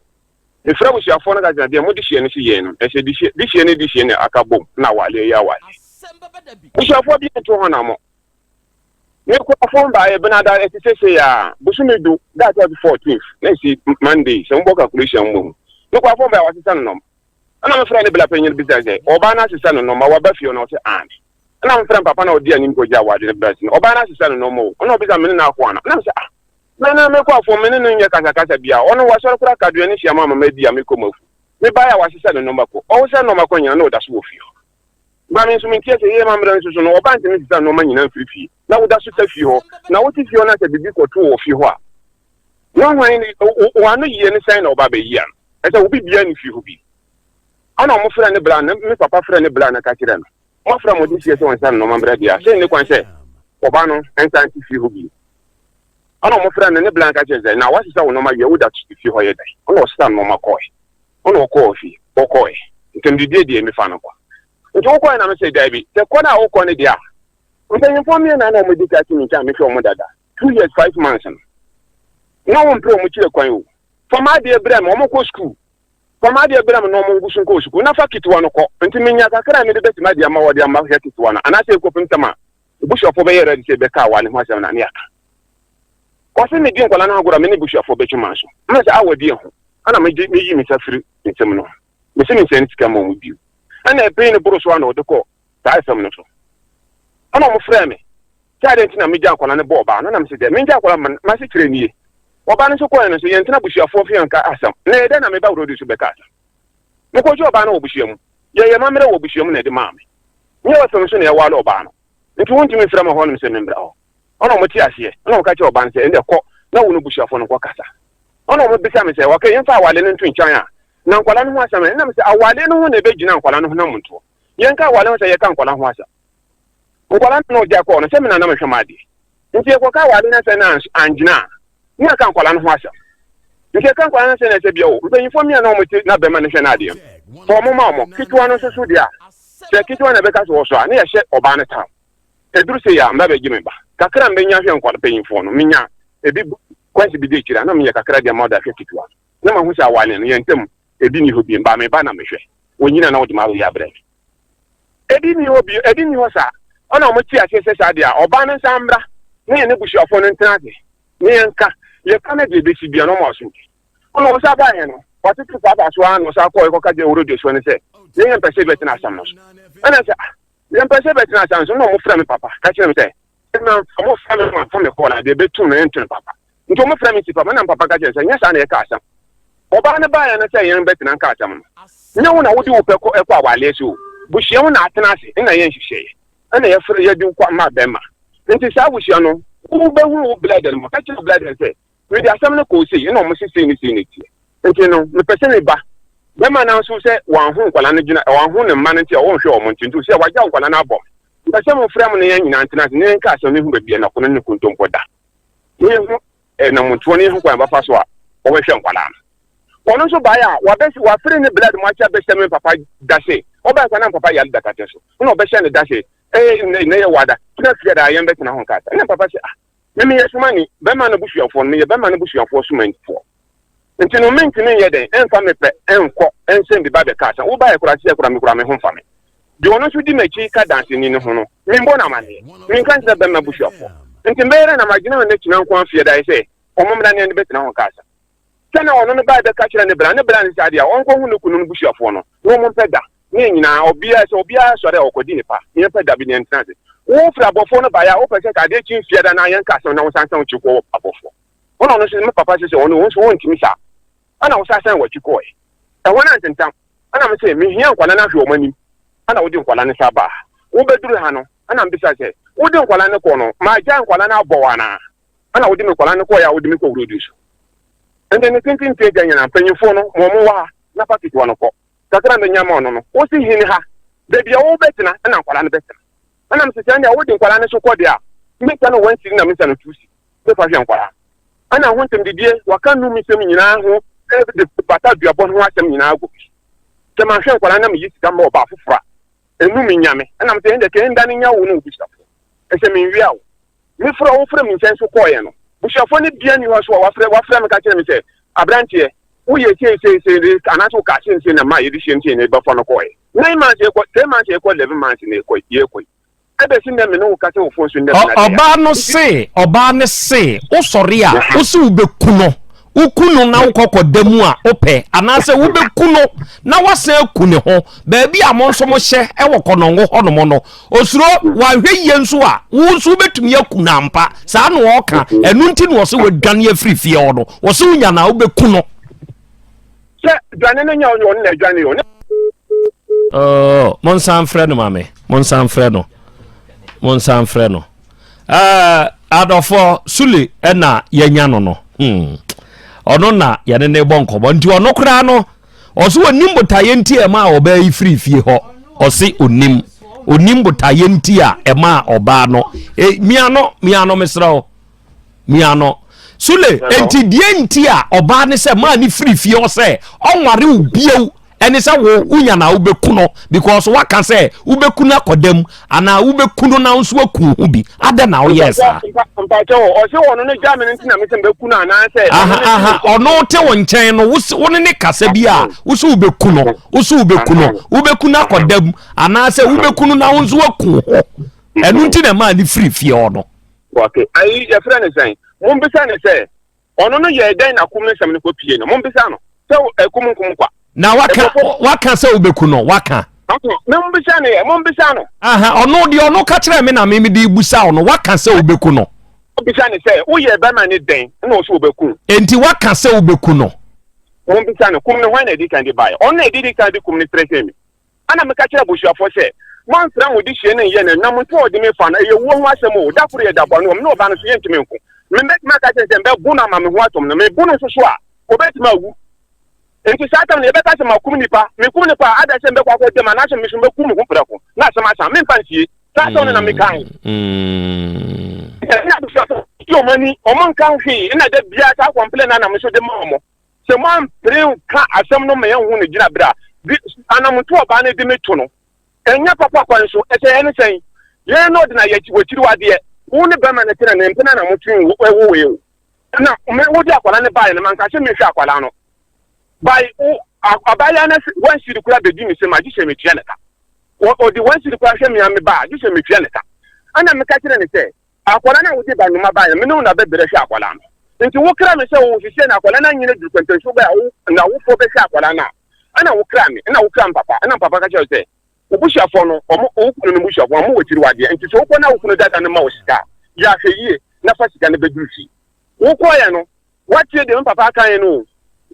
mefrɛ abusuafoɔ no ka kyerɛ deɛ mode hyeɛ no so yɛn no ɛsɛ de hyeɛ ne de hyeɛ ne aka bom na awaleɛ yɛ awaleɛ abusuafoɔ bi nto hɔ na mo Me nkurɔfoɔ mbaeɛ benada ɛte sɛ sei a bosome du da a ɛtɔ so 14th na ɛsi Monday sɛ mobɔ calculation a mobɛhu. Me nkurɔfoɔ mbaeɛ wɔasesa no nɔma. Ɛna mefrɛ ne bla panyin bisa sɛ ɔbaa no asesa no nɔma waba fie ɔna ɔsɛ aane. Ɛna mefrɛ papa na ɔdi anim kɔgye awade no bra si no ɔbaa no asesa no nɔma o. Ɛna ɔbisa me ne no ako ana. Ɛna mesɛ ah me ne me nkurɔfoɔ me ne no nyɛ kasakasa bia ɔno wasɔre koraa kaduane hyia ma ama madi a mekɔ mafu. Mebaeɛ a wasesa ne nɔma kɔ. Ɔwosɛ nɔma kɔ nyina na ɔda so wɔ fie hɔ. Ba me nso mente aseɛ, yei amammerɛ nso so no, ɔbaa ntumi nsesa nnoɔma nyinaa mfiri fie. Na woda so ta fie hɔ, na wote fie hɔ na sɛ biribi kɔto wo wɔ fie hɔ a, na hwan ne, wo ano yie ne sɛn na ɔba abɛyi ano? Ɛsɛ obi biara nni fie hɔ bi. Ɛna wɔn frɛ ne bra no, me papa frɛ ne bra no ka kyerɛ no, moafrɛ mo de fie sɛ ɔnsa nnoɔma mbrɛ deɛ a, sɛ nni kwan sɛ ɔba no nsa nte fie hɔ bi. Ɛna wɔn frɛ no ne bra no ka kyerɛ sɛ, na wasesa wo nnoɔma wie, woda fie hɔ yɛ dɛn? Ɛna ɔsesa nnoɔma kɔɛ. Ɛna ɔkɔɔ fie, ɔkɔɛ. Ntɛmdidie deɛ mefa no kwa. Nti wokɔɛ na mesɛ daabi, sɛ kɔ no a wokɔ no deɛ a, mpanyimfoɔ mmiena na wɔdi ka te me nkyɛn a mehwɛ wɔn dada, 2 years 5 months no. Na wɔmpere wɔn kyerɛ kwan o. Fa m'adeɛ brɛ me, wɔn kɔ sukuu. Fa m'adeɛ brɛ me na wɔn ngu so nkɔ sukuu. Na fa ketewa no kɔ. Nti menya kakra a mede bɛtumi ade ama wɔde ama hwɛ ketewa no. Anaasɛ ɛkɔpem tam a busuafoɔ bɛyɛ ready sɛ ɛbɛka awa ne ho asɛm na ne aka. Ɔse medi nkwadaa no agorɔ a me ne busuafoɔ bɛtwe manso. Mena sɛ awa di ɛho. Ɛna megye meyi me nsa firi nsɛm no ho. Mese me nsɛn sika ma wɔn bio. Ɛna ɛpɛn no boro so a na ɔde kɔ saa asɛm no so. Ɛna wɔn frɛ me sɛ adɛn nti na megya akwadaa no bɔ ɔbaa no, na mese dɛ mengya akwadaa no ma m'ase kyerɛ nie. Ɔbaa no nso kɔɛ no nso yɛntena abusuafoɔ fie nka asɛm. Na ɛyɛ dɛn na meba road so bɛka asɛm? Mekɔgye ɔbaa no wɔ abusua mu. Yɛyɛ amammerɛ wɔ abusua mu na ɛde maa me. Nyɛ ɔsɛm nso na yɛware ɔbaa no. Nti wontumi mfrɛ me hɔnom sɛ memmra hɔ. Ɛna wɔn te aseɛ. Ɛna wɔka kyerɛ ɔbaa no sɛ ɛnde kɔ na wo ne busuafoɔ no nkɔ kasa. Ɛna wɔn bisa me sɛ okay yɛmfa awale no nto nkyɛn a na nkwadaa no ho asɛm ɛ? Ɛna mese awale no ho na ɛbɛgyina nkwadaa no honam ntoɔ. Yɛnka awale ho sɛ yɛka nkwadaa ho asɛm. Nkwadaa no na ɔgya kɔɔ no sɛ me na na mehwɛ m'adeɛ. Nti yɛkɔka awale no asɛm no angyina a, ne yɛka nkwadaa no ho asɛm. Nti yɛka nkwadaa no asɛm na ɛsɛ bia o, mpanyinfoɔ mmea na wɔn te na bɛrima no hwɛ n'adeɛ no. Fa wɔn ma wɔn. Ketewa no nso so deɛ a, sɛ ketewa na ɛbɛka sɛ ɔsɔ a, ne yɛhyɛ ɔbaa no tam. Ɛduru sei a, mba bɛgye me ba. Kakra a mbɛnya ahwɛ nkwadaa mpanyinfoɔ no, menya ebi kwansi bi di akyire a, na meyɛ kakra de ama ɔde ahwɛ ketewa no. Na mahu sɛ awale no, yɛn ntam ebi nni hɔ bio. Ba me ba na mehwɛ. Onyina na wode m'awoyɛ abrɛ me. Ebi nni hɔ bio, ebi nni hɔ saa. Ɛna wɔn te aseɛ sɛ saa deɛ a, ɔbaa no nsan mmra na yɛne busuafoɔ no ntena ase na yɛnka. Yɛka na deɛ ɛbɛsi bia na wɔn aso nti. Ɛna wɔn san baeɛ no, wɔatete paapaa so ara na wɔsan kɔɔ kɔka kyerɛ Herode soɔ no sɛ, yɛn yɛmpɛ sɛ yɛbɛtena asɛm no so. Ɛna sɛ, ah, yɛmpɛ sɛ yɛbɛtena asɛm no so. Ɛna wɔfrɛ me papa ka kyerɛ me sɛ, na wɔfrɛ me ma fa me kɔɔ na deɛ ɛbɛtum no ɛnto no papa. Nti wɔfrɛ me si papa na papa ka kyerɛ sɛ nyɛ saa na yɛka asɛm. Ɔbaa no baeɛ no sɛ yɛn bɛtena nka asɛm no. Nyɛ wo na wode wo pɛ kɔ ɛkɔ awaleɛ so o. Busua wo na atena ase ɛna yɛ nhyehyɛeɛ ɛna yɛfrɛ yɛde wo kɔ ma bɛrima. Nti saa busua no wobɛhunu wo blɛdɛ no ma ka kyerɛ wo blɛdɛ no sɛ mede asɛm no kɔɔ sei ɛna wɔn se sei ne sei na ɛteɛ. Nti no mepɛ sɛ me ba bɛrima no nso sɛ wanho nkwadaa no gyina wanho ne mma no nti a ɔnhwɛ wɔn nti nti sɛ wagya nkwadaa no abɔ me. Mepɛ sɛ mofrɛ mo na yɛn nyinaa ntena ase na yɛnka asɛm no hu baabi a nakono ne kontompo da. Na yɛhu ɛnamontoɔ ne yɛhu kwan bɛfa so a wɔbɛhwɛ nkwadaa no. Ɔno nso baeɛ a wabɛsi wafiri ne blood mu akyɛ abɛhyɛ me papa dase. Ɔbaeɛ kwa na me papa yare dakatɛ so. Ɛna ɔbɛhyɛ ne dase. Ee nnɛ nnɛ yɛ wada. Tena fie daa yɛn bɛtena ho nkasa. Ɛna papa sɛ ah me meyɛ somani bɛrima no busuafoɔ no meyɛ bɛrima no busuafoɔ somanifoɔ. Nti no mentumi nyɛ dɛn ɛmfa me pɛ ɛnkɔ ɛnsɛm bi ba bɛka asɛm. Wobaeɛ koraa sɛ koraa me koraa me ho mfa me. Deɛ ɔno nso di m'akyi ka danseni no ho no membɔ no amaneɛ. Menka nkyerɛ bɛrima busuafoɔ. Nti mbɛyɛ dɛn na magyina hɔ nnɛ kyina nko ara fie daeɛ sɛ wɔn mmra ne yɛn bɛtena ho nkasa. Sɛ na ɔno no bae bɛka kyerɛ ne bra, ne bra no saa deɛ a, ɔnkɔhu ne kunu no busuafoɔ no, na wɔn mpɛ da, ne yɛn nyinaa, ɔbiara, sɛ obiara sɔre a, ɔkɔdi ne pa, na yɛmpɛ da bi na yɛntena ase. Wo firi abɔfoɔ no baeɛ a, wopɛ sɛ nka adeɛ kye mfiada na yɛnka asɛm na wosan san w'akyi kɔ abɔfoɔ hɔ, na ɔno nso, me papa se sɛ ɔno, wo nso wontumi saa, ɛna wosan san w'akyi kɔɔɛ. Ɛhɔ no antentam, ɛna mese, mehia nkwadaa no ahwɛ wɔn anim, ɛna wode nkwadaa no san baa ha. Wobɛduru ha no, ɛna mebisa sɛ, wode nkwadaa no kɔ no, magyae nkwadaa no abɔ wo anaa? Ɛna wode me nkwadaa no kɔeɛ a wode me kɔ wurodu so. Ɛnde ne tenten nti agya nyinaa mpanyinfoɔ no ma wɔn wɔ ha na fa ketewa no kɔ. Kakra mɛnya ma ɔno no, wosi hene ha. Baabi a wobɛtena ɛna nkwadaa no bɛtena. Ɛna mese sɛ ɛnde a wode nkwadaa no so kɔ deɛ a, mesa no 1 cedi na mesa no 2 cedi mefa hwɛ nkwadaa no. Ɛna ho ntɛm didie, waka num nsɛm nyinaa ho de bata duabɔ no ho asɛm nyinaa agu me so. Sɛ manhwɛ nkwadaa na meyi sika ma ɔbaa foforɔ a, ɛnu me nya me. Ɛna mese ɛnde kɛ nda no nya wo ne wo busuafoɔ. Ɛsɛ menwia wo. Me frɛ wo frɛ me nkyɛn so kɔɔeɛ no, busuafoɔ no bia nni hɔ so a wafrɛ wafrɛ me ka kyerɛ me sɛ, aberanteɛ, woyɛ sei sei sei de anaasɛ wokaa sei sei na maa yɛde hyɛm sei na yɛbɛfa no kɔɔeɛ. 9 months yɛkɔ, 10 months yɛkɔ, 11 months na yɛkɔ yɛkɔ yi. Ɛbɛsi nnɛ me ne wo kasa wɔ phone so nnɛ me na Ɔbaa no se, ɔbaa no se, wosɔre a, wose wobɛku no. Woku no na wokɔ kɔda mu a, wopɛ, anaasɛ wobɛku no na woasan aku ne ho. Baabi a mo nso mohyɛ wɔ Kɔnɔngo hɔnom no, osuro, wanhwɛ yie nso a, wo nso wobɛtumi aku no ampa. Saa na ɔka. Ɛno nti na ɔse wadwane afiri fie hɔ no. Ɔse wonya no a, wobɛku no. Sɛ dwane no nyɛ ɔno na adwane o. Oh, monsan frɛ no ma me. Monsan frɛ no. Monsan frɛ no. Uh, adɔfoɔ Sule ɛna yɛnya no no. Hmm. Ɔno na yɛne ne bɔ nkɔmmɔ. Nti ɔno koraa no, ɔso onim botaeɛ nti a ɛmaa ɔbaa yi firi fie hɔ. Ɔse onim. Onim botaeɛ nti a ɛmaa ɔbaa no. E, mia no, mia no mesrɛ wo. Mia no. Sule, enti deɛ nti a ɔbaa ne sɛ maa ne firi fie hɔ sɛ ɔnware wo bio ɛne sɛ wo wonya na wobɛku no because waka sɛ wobɛku no akɔda mu anaa wobɛku no na wo nso aku ho bi adɛn na woyɛɛ saa? Mpakyɛ wɔ ɔse ɔno no gya me no nti na mesɛ mbɛku no anaasɛ aha ɔno te wo nkyɛn no wo ne ne kasa bi a wo sɛ wobɛku no wo sɛ wobɛku no wobɛku no akɔda mu anaasɛ wobɛku no na wo nso aku ho ɛno nti na ɛmaa ne firi fie hɔ no. Okay. Ayi yɛfrɛ no sɛn? Mombisa no sɛ ɔno no yɛɛ dɛn na kum no nsɛm no kɔ pie no. Mombisa no sɛ ɛkum nkum kwa. Na waka waka sɛ wobɛku no waka. Mombisa no yɛ mombisa no. Aha ɔno deɛ ɔno ka kyerɛ me na me mede busa ɔno waka sɛ wobɛku no. Mombisa no sɛ woyɛ bɛma ne dɛn na ɔsɛ wobɛku. Enti waka sɛ wobɛku no. Mombisa no kum no hwan na ɛdi kan de baeɛ ɔno na ɛdi kan de kum no trɛsɛ mi. Ɛnna meka kyerɛɛ abusuafoɔ sɛ, Moamfrɛ mo dehyeɛ no nnyɛ no, na mo nto a ɔde me fa no, ɛyɛ wuo ho asɛm o, da koro yɛ da bɔne o, me ne ɔbaa no nso yɛntumi nko. Mebɛtumi aka akyerɛ no sɛ mɛbo no ama me ho atɔ me no, mebo no nso so a, ɔbɛtumi awu. Enti saa tam no, yɛbɛka sɛ makum nipa. Mekum nipa a, adɛn sɛ mebɛkɔ akɔda mu anaasɛ me nso mɛku me ho prɛko na asɛm asa? Memfa nsie. Saa asɛm no na mekae. Ɛnna abusuafoɔ yi wɔn ani, wɔnka hwee, ɛnna da biara saa kɔmplɛn no ara na me nso de ma wɔn. Sɛ moampere nka asɛm no ma yɛnhu no gyinabere a, de anamontu a ɔbaa no de me to no, ɛnyɛ papa kwan so. Ɛsɛ ɛne sɛn? Yɛn no ɔde na yɛ w'akyiriwadeɛ. Wo ne bɛrima no tena ne mpena na motwe wo wei o. Na me wode akwadaa no baeɛ no, manka sɛ menhwɛ akwadaa no. By wo abaayewa no wansiri koraa bɛdi me sɛm a, gye sɛ metua ne ka. Ɔde wansiri koraa hwɛ me a me ba a, gye sɛ metua ne ka. Ɛna meka kyerɛ ne sɛ, Akwadaa no a wode ba nnoma baeɛ no, me ne wo na bɛbrɛ hwɛ akwadaa no. Nti wokra me sɛ oo seesei no akwadaa no anyini aduru pɛmpɛnsoɔ bɛyɛ a wo na awofoɔ bɛhwɛ akwadaa no a, ɛna wokra me, ɛna wokra me papa. Ɛna me papa ka kyerɛɛ wo sɛ, wo busuafoɔ no, wɔn, wo kunu no busuafoɔ, wɔn wɔ tiriwadeɛ, nti sɛ wokɔ na wo kunu dada no ma wo sika a, yɛ ahwɛyie na fa sika no bɛduru fie. Wokɔeɛ no, Woatie deɛ me papa aka yɛn no o.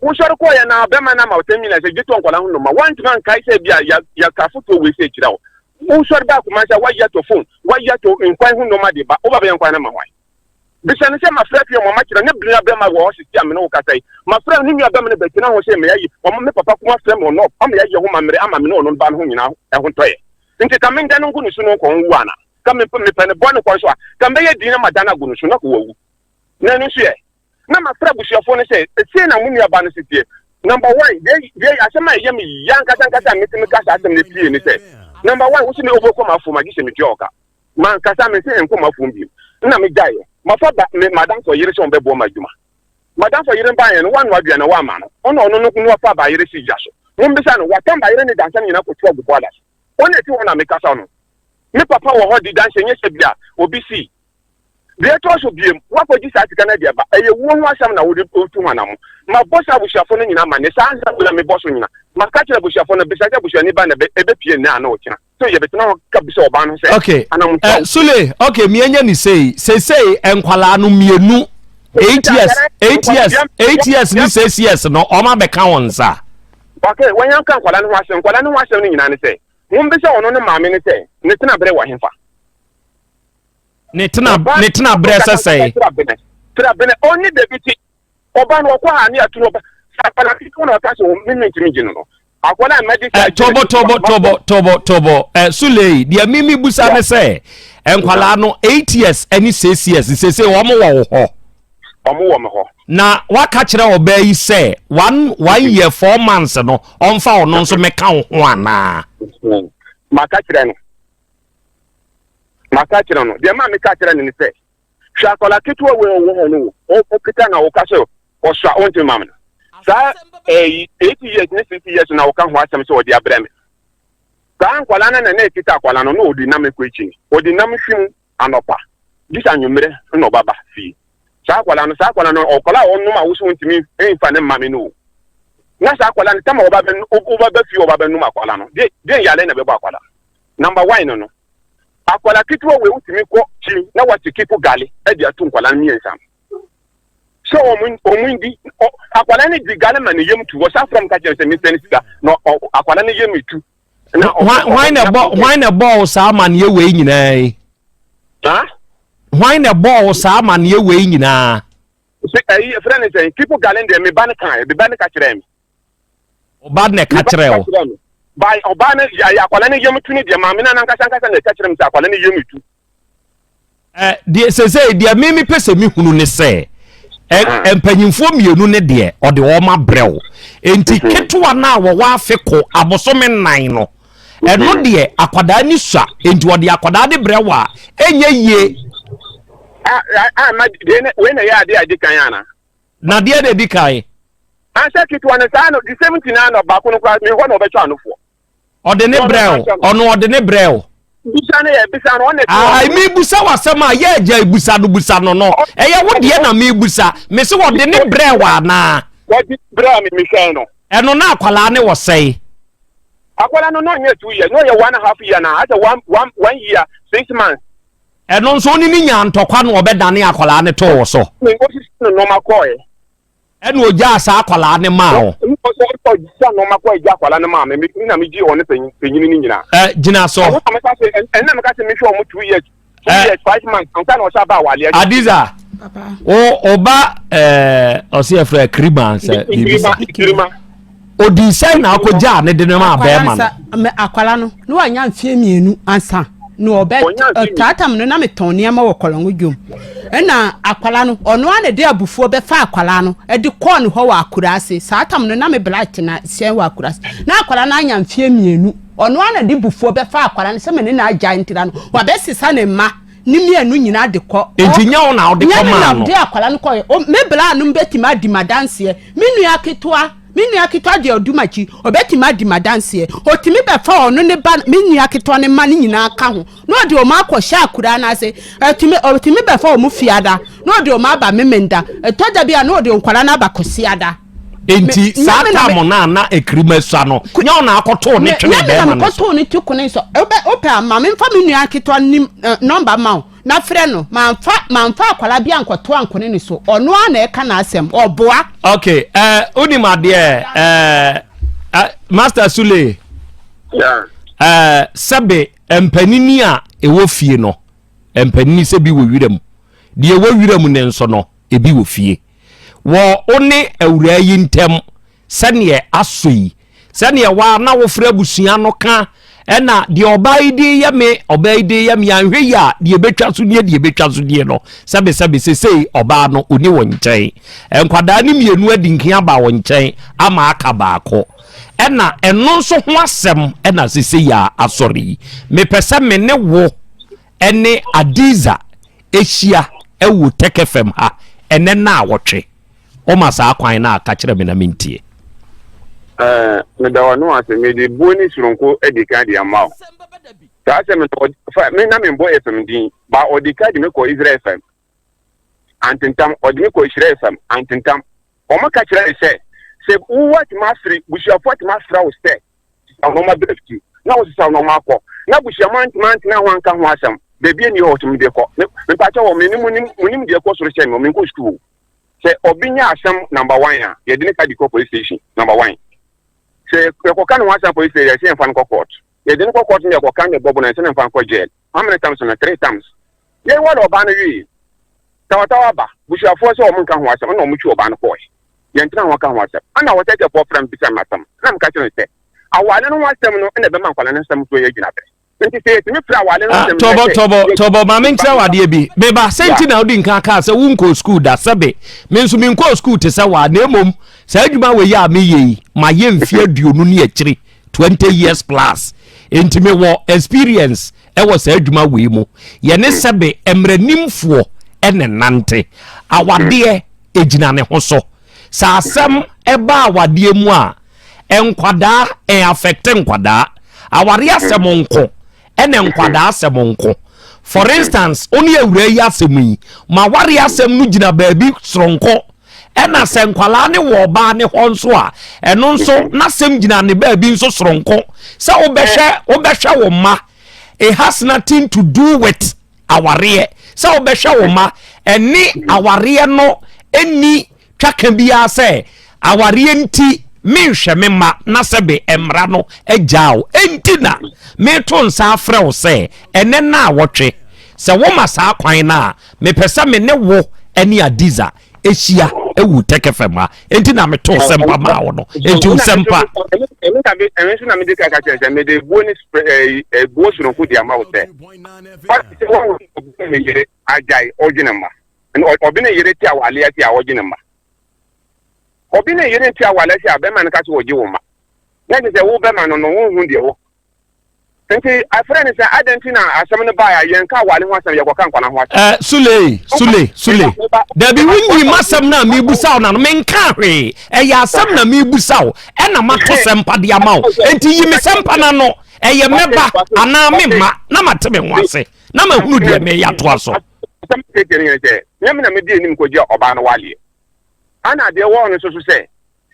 Wosɔre kɔeɛ no ara, bɛrima no ama wo 10 million sɛ gye tɔ nkwadaa ho nnoma. Woantumi ankae sɛ ebia yɛ, yɛka afotuo wei sɛ kyerɛ wo. Wosɔre baa Kumasi a, woayi atɔ phone, woayi atɔ nkwan ho nnoɔma de ba. Woba bɛyɛ nkwan no ama hwan? Bisa no sɛ, mafrɛ afie wɔn makyerɛ ne nua bɛrima wɔ hɔ sisi a me ne wo kasa yi. Mafrɛ ne nua bɛrima no bɛgyina ho sɛ meyɛ wɔn, me papa kuma frɛ me wɔ North ama yɛayɛ ho mammerɛ ama me ne ɔno ba no ho nyinaa ɛho ntɔeɛ. Nti ka mendane ngu ne so no nkɔ nwu anaa? Ka mepɛ ne bɔne kwan so a, ka mɛyɛ din na madane agu ne so na kɔ wawu. Na ɛno nso ɛ? Na mafrɛ abusuafoɔ no sɛ, Sei na mo nuabaa no si teɛ. Number one, deɛ, deɛ, asɛm a ɛyɛ me ya ankasa ankasa a metumi ka saa asɛm no pie ne sɛ, number one, wo se me wobɛkɔ m'afuom a, gye sɛ metua wo ka. Mankasa, mese nkɔ m'afuom bio. Nna megyaeɛ. Mafa ba, me, m'adamfo yere sɛ ɔmbɛboa m'adwuma. M'adamfo yere baeɛ no, woanoa aduane a woamma no. Ɔna ɔno no noa faa bayerɛ sii gya so. Mommisa no, watam bayerɛ ne dansa no nyinaa kɔtu agu bɔɔla so. Ɔna ɛte hɔ na mekasa no. Me papa wɔ hɔ di danseɛ, nyɛ sɛ bia obi sii. Deɛ ɛtɔ so biom, woakɔgye saa sika no de aba. Ɛyɛ wuo ho asɛm na wode retu ho anammɔn. Mabɔ saa abusuafoɔ no nyinaa amanneɛ. Saa nsɛm wei a mebɔ so nyinaa, maka akyerɛ abusuafoɔ no. Bisa sɛ abusuani ba na ɛbɛpue nnɛ anaa ɔkyena. So yɛbɛtena hɔ ka bisa ɔbaa no sɛ, Okay. anammɔn Eh, a Sule, okay, mienya ni sei. Seesei nkwalaa no mmienu, 8 years, 8 years, 8 years ne 6 years no, wɔn abɛka wɔn nsa. Okay, wɔn yɛn ka nkwadaa no ho asɛm. Nkwadaa no ho asɛm no nyinaa ne sɛ, mommisa ɔno ne maame no sɛ, ne tenaberɛ wɔ hefa? Ne tena ne tena brɛ sɛ sɛe. Tena bene ɔne dabi ti ɔba no ɔkɔ ha ne ato no ɔba akwadaa ketewa na ɔka sɛ me mentumi gye no no akwadaa mɛde sɛ tobo tobo tobo tobo tobo ɛ sulei deɛ mimi busa ne sɛ nkwadaa no 8 years ɛne 6 years sese wɔn wɔ wo hɔ. Wɔn wɔ me hɔ. Na waka kyerɛ ɔbaa yi sɛ one year 4 months no ɔnfa ɔno nso mɛka wo ho anaa. Maka kyerɛ no. Maka akyerɛ no. Deɛ maa meka kyerɛ no ne sɛ, hwɛ akwadaa ketewa wei a ɔwɔ hɔ no o, ɔkita na ɔka sɛ ɔsɔ a ɔntumi ma me no. Saa ɛyi 80 years ne 60 years na ɔka ho asɛm sɛ ɔde abrɛ me. Saa nkwadaa no na na ɛkita akwadaa no na ɔde nam kɔ akyi no. Ɔde nam hwim anɔpa, gye sɛ anwummerɛ na ɔbaba fie. Saa akwadaa no, saa akwadaa no, ɔkwadaa a ɔnom a wosɛ ɔntumi mfa ne mma me no o. Na saa akwadaa no, tam a ɔba bɛ ɔba bɛ fie ɔba bɛnom akwadaa no, deɛ deɛ yale na ɛbɛbɔ akwadaa. Number one no no, akwadaa ketewa wei wotumi kɔ kyi na wate kiko gale de ato nkwadaa no mmiɛnsa no sɛ wɔn wɔn di akwadaa no di gale ma ne yam tu. Wɔsa fam ka kyerɛ sɛ mesɛ ne sika na akwadaa no yam tu. Na Hwan na ɛbɔ hwan na ɛbɔɔ wo saa amaneɛ wei nyinaa yi? Hwan na ɛbɔɔ wo saa amaneɛ wei nyinaa? Sɛ ɛyi efrɛ ne sɛn people galen deɛ me ba ne kan me ba ne ka kyerɛ me. Ɔba na ɛka kyerɛ wo. Ba ɔba ne yɛ akwadaa ne yam tu ne deɛ maame na nankasa nkasa na ɛka kyerɛ me sɛ akwadaa ne yam tu. Ɛ deɛ sese deɛ me me pɛ sɛ me hunu ne sɛ ɛ ah. mpanyinfoɔ mmienu ne deɛ ɔde wɔn abrɛ wo nti mhm. ketewa no a wɔwɔ afe ko abosome nnan no ɛno mhm. deɛ akwadaa ni sua nti ɔde akwadaa de brɛ wo a ɛnyɛ yie. a a ma deɛ wei na ɛyɛ adeɛ a ɛdi kan ana. Na deɛ na ɛdi kan. Ansɛ ketewa no saa no the same thing na baako no koraa mehɔ na ɔbɛtwa anofoɔ. Ɔde ne brɛ o, ɔno ɔde ne brɛ o. Bisa no yɛ bisa no ɔna ti. Ayi mi busa w'asɛm a yɛ agya busa no busa no no ɛyɛ wo deɛ na mi busa mi se ɔde ne brɛ wɔ anaa. Wɔde brɛ mi mi hwɛ no. Ɛno na akwadaa ne wɔ sɛe. Akwadaa no na ɔnyɛ 2 years na ɔyɛ 1.5 year na asɛ one one one year 6 months. Ɛno nso ɔne ne nyaa ntɔkwa na ɔbɛdane akwadaa no too wo so. Osisi no nneɛma kɔɛ. Ɛna ogyaa saa akwadaa no maa wo. Ɔgya nneɛma kɔɛ gya akwadaa no maa me me na me gye ɔne panyin panyin no nyinaa. Ɛ gyina so. Ɛno na meka sɛ ɛno na meka sɛ mehwɛ ɔmo 2 years 2 years 5 months ansa na ɔhyɛ aba awale. Adiza o ɔba ɛɛ ɔsi ɛfrɛ kirima sɛ biribi sa. Kirima. Odi sɛn na akɔgyaa ne de no maa bɛrima no. Akwara no na wanya mfeɛ mmienu ansa na ɔbɛ taatam no na metɔn nneɛma wɔ kɔlɔngo dwom ɛna akwara no ɔno ara na de abufuo bɛfa akwara no ɛde kɔɔ ne hɔ wɔ akura ase saa tam no na me bla tena hyɛn wɔ akura ase na akwara no anya mfeɛ mmienu ɔno ara na de bufuo bɛfa akwara no sɛ me ne na agyae ntira no wabɛsesa ne mma ne mmienu nyinaa de kɔ. Nti nyɛ wo na wode kɔ maa no? Nyɛ me na de akwara no kɔɛ. Me bla no bɛtumi adi m'adanseɛ. Me nua ketewa, me nua ketewa deɛ ɔdi m'akyi, ɔbɛtumi adi m'adanseɛ. Ɔtumi bɛfa ɔno ne ba, me nua ketewa ne mma no nyinaa ka ho, na ɔde wɔn akɔhyɛ akuraa no ase. Ɛtumi, ɔtumi bɛfa wɔn Fiada, na ɔde wɔn aba Memenda. Ɛtɔ da bi a, na ɔde nkwadaa no aba Kwasiada. Enti saa tam no a na Ekirima sua no, nyɛ wo na akɔtoo ne twene bɛrima no so? Nyɛ me na mekɔtoo ne ti kone so. Wopɛ a, ma memfa me nua ketewa no nɔmba ma wo. Na frɛ no, mamfa mamfa akwadaa bi ankɔto ankone ne so, ɔno ara na ɛka n'asɛm, ɔboa. Ok, eh, wonim adeɛ eh, eh, Master Sule. Yeah. Eh, sɛbe mpanini a ɛwɔ fie no, mpanini sɛ bi wɔ wira mu. Deɛ ɛwɔ wira mu ne nso no, ebi wɔ fie. Wɔ wo ne awuraa yi ntam, Sɛdeɛ asɔ yi, sɛdeɛ waa na wofrɛ abusua no ka, ɛna deɛ ɔbaa yi de yɛ me, ɔbaa yi de yɛ me, anhwɛ yi a, deɛ ɛbɛtwa so nie, deɛ ɛbɛtwa so nie no, sɛbesɛbe sesei ɔbaa no, ɔni wo nkyɛn. Nkwadaa no mmienu adi nkin aba wo nkyɛn ama aka baako. Ɛna ɛno nso ho asɛm ɛna sesei a asɔre yi. Mepɛ sɛ me ne wo ɛne Adiza ɛhyia ɛwɔ Tech FM ha ɛnɛ naawɔtwe. Woma saa kwan no a, ka kyerɛ me na mentie. Ɛɛ, meda w'ano ase. Mede buo ne soronko adi kan de ama wo. Saa asɛm no, fa, me na membɔ FM din, ba ɔde ka de me kɔ Israel FM. Antentam, ɔde me kɔ Israel FM. Antentam. Wɔn ka kyerɛ me sɛ, sɛ wo atumi afiri, busuafoɔ atumi afra wo sɛ, sesaw nneɛma bra fie, na wosesaw nneɛma akɔ, na abusua antumi antena ho anka ho asɛm, baabi ani hɔ ɔtumi de kɔ. Mepakyɛ wɔ me ne mo nim, mo nim deɛ ɛkɔ soro kyɛn me, menkɔ sukuu o. Sɛ ɔbi nya asɛm number one a, yɛde ne ka di kɔ police station number one. Sɛ yɛkɔka ne ho asɛm police station, yɛsɛ yɛmfa no kɔ court. Yɛde no kɔ court no yɛkɔka ne bɔbɔ no, yɛsɛ yɛmfa no kɔ jail. How many times no? Three times. Yɛwɔ dɛ ɔbaa no wie. Tawatawa aba, busuafoɔ sɛ wɔn nka ho asɛm, ɛna wɔn twi ɔbaa no kɔɛ. Yɛntena ho ka ho asɛm. Ɛna wɔtɛtɛfoɔ frɛ me bisa me asɛm. Ɛna meka kyerɛ no sɛ, awale no ho asɛm no ɛna ɛbɛma nkwadaa no nsɛm so yɛ gyina berɛ. Nti sɛ yɛtumi frɛ awale no ah, asɛm tɔbɔ tɔbɔ tɔbɔ maame nkyerɛ wo adeɛ bi meba sɛ nti na wodi nka kaa sɛ wonkɔɔ sukuu da sɛbe me nso menkɔɔ sukuu te sɛ waa na mmom saa adwuma wei a meyɛ yi mayɛ mfeɛ 20 ne akyiri 20 years plus nti mewɔ experience ɛwɔ saa adwuma wei mu yɛne sɛbe mmaranimfoɔ ɛne nante awadeɛ ɛgyina ne ho so sɛ asɛm ɛba awadeɛ mu a nkwadaa ɛn affect nkwadaa awareɛ asɛm nko ɛna nkwadaa asɛm nko for instance wo ne awura yi asɛm yi ma awareɛ asɛm no gyina baabi soronko ɛna sɛ nkwadaa ne wɔ ɔbaa ne hɔ nso a ɛno nso n'asɛm gyina ne baabi nso soronko sɛ wobɛhwɛ wobɛhwɛ wo mma it has nothing to do with awareɛ sɛ wobɛhwɛ wo mma ɛne awareɛ no ɛni twaka biara sɛ awareɛ nti. Menhwɛ me mma na sɛbe mmara no agyaa wo. Enti na meto nsa afrɛ wo sɛ ɛnnɛ nnaawɔtwe, sɛ woma saa kwan no a, mepɛ sɛ me ne wo ne Adiza hyia wɔ Tech FM ha. Enti na metoo sɛmpa maa wo no. Enti wo sɛmpa. Ɛno nso na mede ka ka kyerɛ sɛ mede buo ne buo soronko de ama wo sɛ, sɛ wɔn ne yere agyae ɔdwene mma. Ɔbi ne yere te awale ase a ɔdwene mma. Obi ne yere nte aware ase a, bɛrima no ka sɛ ɔgye wo mma. Na kyerɛ sɛ wo bɛrima no no, wonhu deɛ wɔ. Nti afrɛ no sɛ adɛn nti na asɛm no baeɛ a yɛnka aware ho asɛm, yɛkɔka nkwadaa ho asɛm. Eh, Sule, Sule, Sule. Dabi wonyi m'asɛm no a mebusa wo no ano, menkaa hwee. Ɛyɛ asɛm na mebusa wo, ɛna mato sɛmpa de ama wo. Enti yi me sɛmpa no ano, ɛyɛ mɛba anaa memma, na mate me ho ase, na mahunu deɛ mereyɛ atoa so. Asɛm tete no yɛ sɛ, nyɛ me na medi anim kɔgye ɔbaa no waleɛ. Ana deɛ ɛwɔ hɔ no nso so sɛ,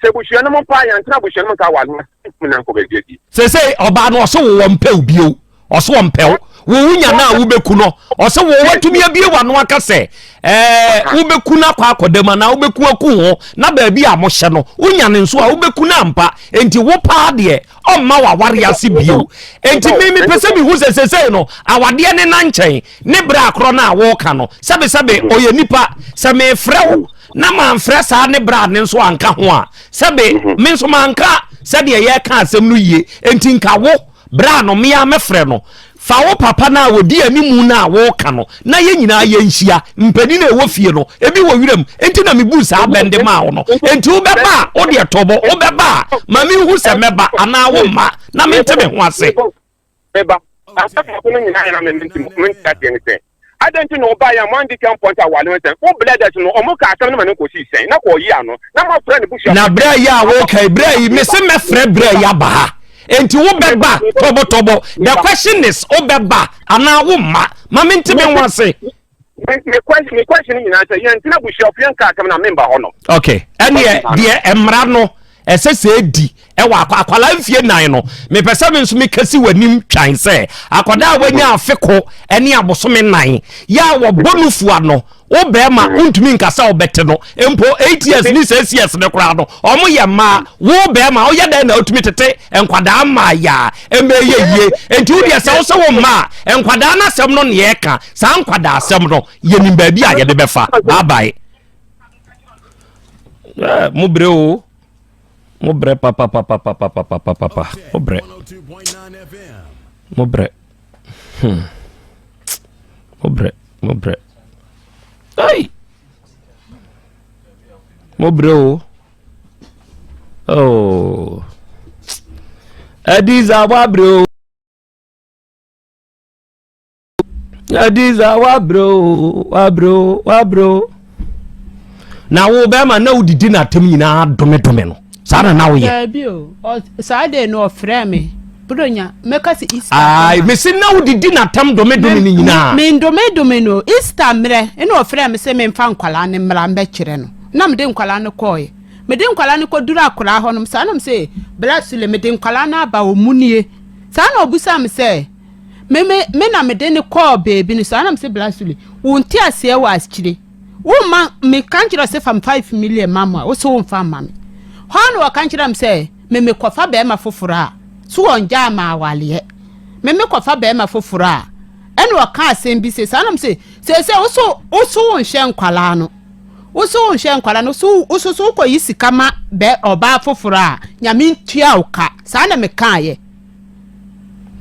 sɛ abusua no mu paa yɛntena abusua no mu nka aware ho asɛm ntumi nna nkɔ baabi adi. Seesei ɔbaa no ɔse wo wɔmpɛ wo bio, ɔse ɔmpɛ wo, wo wonya no a wobɛku no, ɔse wo watumi abie w'ano aka sɛ ɛɛ wobɛku no akɔ akɔda mu anaa wobɛku aku ho na baabi a mohyɛ no wonya no nso a wobɛku no ampa, enti wo paa deɛ ɔmma w'aware ase bio. Enti me mepɛ sɛ mehu sɛ seesei no awadeɛ ne na nkyɛn ne berɛ akorɔ no a woka no sɛbesɛbe ɔyɛ nipa sɛ mefrɛ wo na manfrɛ saa ne berɛ a ne nso anka ho a sɛbe mhm. me nso manka sɛdeɛ yɛka asɛm no yie enti nka wo berɛ a no mea mɛfrɛ no fa wo papa no a wɔdi animu no a wɔreka no na yɛn nyinaa yɛnhyia mpanin a ɛwɔ fie no ebi wɔ werɛm enti na mebu saa bɛn de maa wo no enti wobɛba a wodeɛ tɔbɔ wobɛba a ma menhu sɛ mɛba anaa wo mma na mente me ho ase Me ba, asɛm baako no nyinaa na me mente mente aseɛ ne sɛ, adɛn nti na ɔbaeɛ a moandi kan pɔnta awale ho sɛn? Wo blɛdɛs no, ɔmo kaa asɛm no ma no kɔsii sɛn? Na kɔɔyi ano, na moafrɛ ne busuafoɔ Na berɛ yi a woka yi, berɛ yi, mese mɛfrɛ berɛ yi aba ha. Enti wobɛba tɔbɔtɔbɔ. The question is, wobɛba anaa womma? Ma mente me ho ase. Me me question me question nyinaa sɛ yɛntena abusuafo yɛnka asɛm na memba hɔ no. Okay, ɛneɛ deɛ mmara no ɛsɛ sɛ ɛdi ɛwɔ akɔ akwadaa mfie nan no mepɛ sɛ me nso mekasi w'anim twan sɛ akwadaa a wanya afe ko ɛne abosome nan yɛ a wɔbɔ no fua no wo bɛrima wontumi nka sɛ wobɛte no mpo 8 years ne 6 years ne koraa no ɔmo yɛ mmaa wo bɛrima woyɛ dɛn na wotumi tete nkwadaa mmaa yɛ a ɛmɛyɛ yie nti wo deɛ sɛ wo sɛ wo mmaa nkwadaa no asɛm no neɛ ɛka Saa nkwadaasɛm no, yɛnim baabi a yɛde bɛfa. Bye bye. Eh, mo brɛ o. Mo brɛ papapapapapapapa. Mo brɛ. Mo brɛ. Hmm. Mo brɛ. Mo brɛ. Hey. Mo brɛ o. Oh. Adiza wa brɛ o. Adiza wabrɛ o wabrɛ o wabrɛ o na wo bɛrima na wodidi n'atam nyinaa domedome no saa na na woyɛ. Daabi o saa de no ɔfrɛ me buronya mɛka sɛ Easter. Ayi mesi na wodidi n'atam domedome no nyinaa. Me ndomedome no Easter mmerɛ ɛna ɔfrɛ me sɛ memfa nkwadaa no mmra mbɛkyerɛ no na mede nkwadaa no kɔɔɛ mede nkwadaa no kɔduru akwadaa hɔ nom saa na mese bra Sule mede nkwadaa no aba wɔn nie saa na ɔbusaa me sɛ. Me me me na mede no kɔɔ beebi no saa na mese Bla Sule wo nte aseɛ wɔ akyire wo ma me ka nkyerɛ sɛ fam 5 million ma mo a wo se wo nfa mma me hɔ a na wɔka nkyerɛ me sɛ me me kɔfa bɛrima foforɔ a so wɔn gyaa ma awaleɛ me me kɔfa bɛrima foforɔ a ɛna ɔka asɛm bi se saa na mese sɛ wo so wo so wo nhwɛ nkwalaa no wo so wo nhwɛ nkwalaa no so wo so so wokɔyi sika ma bɛ ɔbaa foforɔ a nyame ntua wo ka saa na mekaeɛ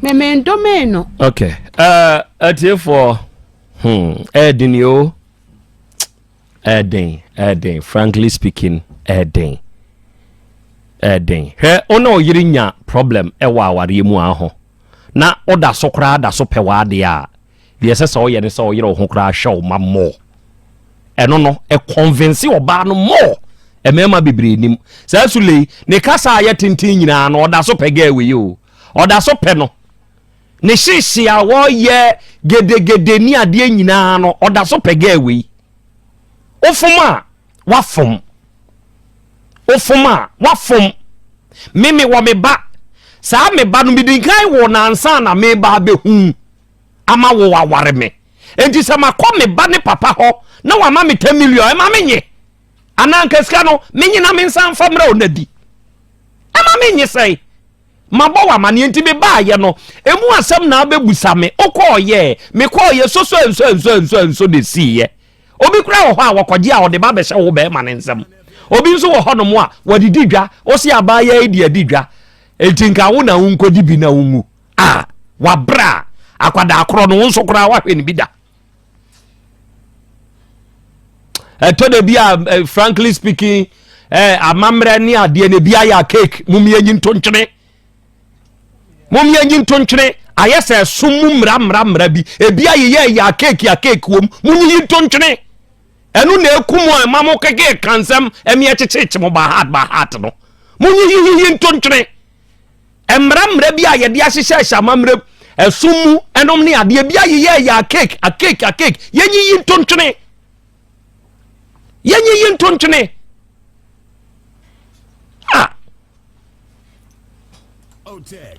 Memendomee no. Okay. Uh, atiefoɔ, hmm, ɛɛden o. Ɛɛden, ɛɛden. Frankly speaking, ɛɛden. Ɛɛden. Hwɛ, wo ne ɔyere nya problem ɛwɔ awareɛ mu aho. Na ɔda so koraa da so pɛ w'adeɛ a, deɛ ɛsɛ sɛ ɔyɛ ne sɛ ɔyere wo ho koraa hwɛ wo ma more. Ɛno no, ɛconvince ɔbaa no more. Mmarima bebree nim. Saa Sule yi, ne kasa a yɛ tenten nyinaa no, ɔda so pɛ girl wei o. Ɔda so pɛ no. Ne hyehye a wɔyɛ gedegede ne adeɛ nyinaa no, ɔda so pɛ girl wei. Wofom a, wafom. Wofom a, wafom. Me me wɔ me ba. Saa me ba no, medi nkan wɔ nansa na me ba abɛhu ama wo aware me. Enti sɛ makɔ me ba ne papa hɔ na wama me 10 million, ɛma menye. Anaa nka sika no, menye na mensan mfa mmerɛ wo na di. Ɛma me nye sɛe. Mabɔ wo amaneɛ nti me baayɛ no, emu asɛm na abɛbusa me. Wokɔɔyɛ, mekɔɔyɛ, soso ɛnso ɛnso ɛnso ɛnso na ɛsiiɛ. Obi koraa wɔ hɔ a wɔkɔgye a ɔde ba bɛhyɛ wo bɛrima no nsam. Obi nso wɔ hɔnom a wɔde di dwa, wo se abaayaa yi de adi dwa, enti nka wo na wonkɔdi bi na wonwu. A, wabrɛ a, akwadaa korɔ no wo nso koraa woahwɛ no bi da. Ɛtɔ da bi a, eh, frankly speaking, eh, amammerɛ ne adeɛ no ebi ayɛ a cake, mum yɛnyi nto ntwene. Mom yɛnyi nto ntwene, ayɛ sɛ ɛsom mu mmara mmara mmara bi. Ebi ayeyɛ ɛyɛ akeeki akeeki wom. Monyiyi nto ntwene. Ɛno na eku mo a ɛma mo keke ka nsɛm ɛmi ɛkyekyekye mo by heart by heart no. Monyiyiyiyi nto ntwene. Mmara mmara bi a yɛde ahyehyɛ ɛhyɛ amammerɛ mu ɛsom mu ɛnom ne adeɛ bi ayeyɛ ɛyɛ akeeki akeeki akeeki. Yɛnyiyi nto ntwene. Yɛnyiyi nto ntwene. Ah.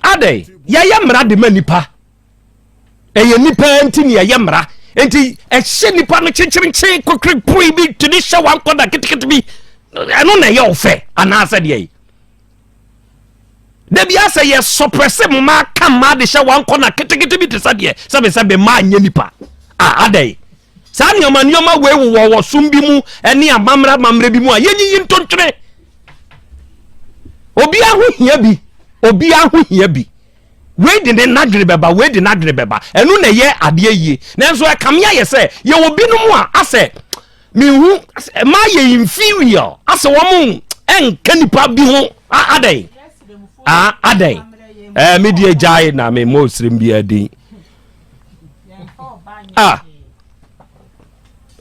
Adɛn? Yɛyɛ mmara de ma nipa. Ɛyɛ nipa nti ne yɛyɛ mmara. Nti ɛhyɛ nipa no kyenkyerenkyen kokere poi bi tumi hyɛ wankɔda ketekete bi. Ɛno na ɛyɛ ɔfɛ anaasɛ deɛ yi. Da bi asɛ yɛ sɔprɛse mmaa ka mmaa de hyɛ wankɔda ketekete bi te sɛ deɛ sɛbesɛbe mmaa nyɛ nipa. A adɛn? Saa nneɛma nneɛma wei wowɔ wɔ som bi mu ne amammerɛ amammerɛ bi mu a yɛnyiyi ntontwene. Obiara ho hia bi, obiara ho hia bi. Wei de ne n'adwene bɛba, wei de n'adwene bɛba. Ɛno na ɛyɛ adeɛ yie. Nanso ɛkame ayɛ sɛ yɛwɔ binom a asɛ mehu mmaa yɛ inferior asɛ wɔn ɛnka nipa bi ho adɛn adɛn ɛɛ me deɛ gyae na me mmɔ osirim bi adin. Ah,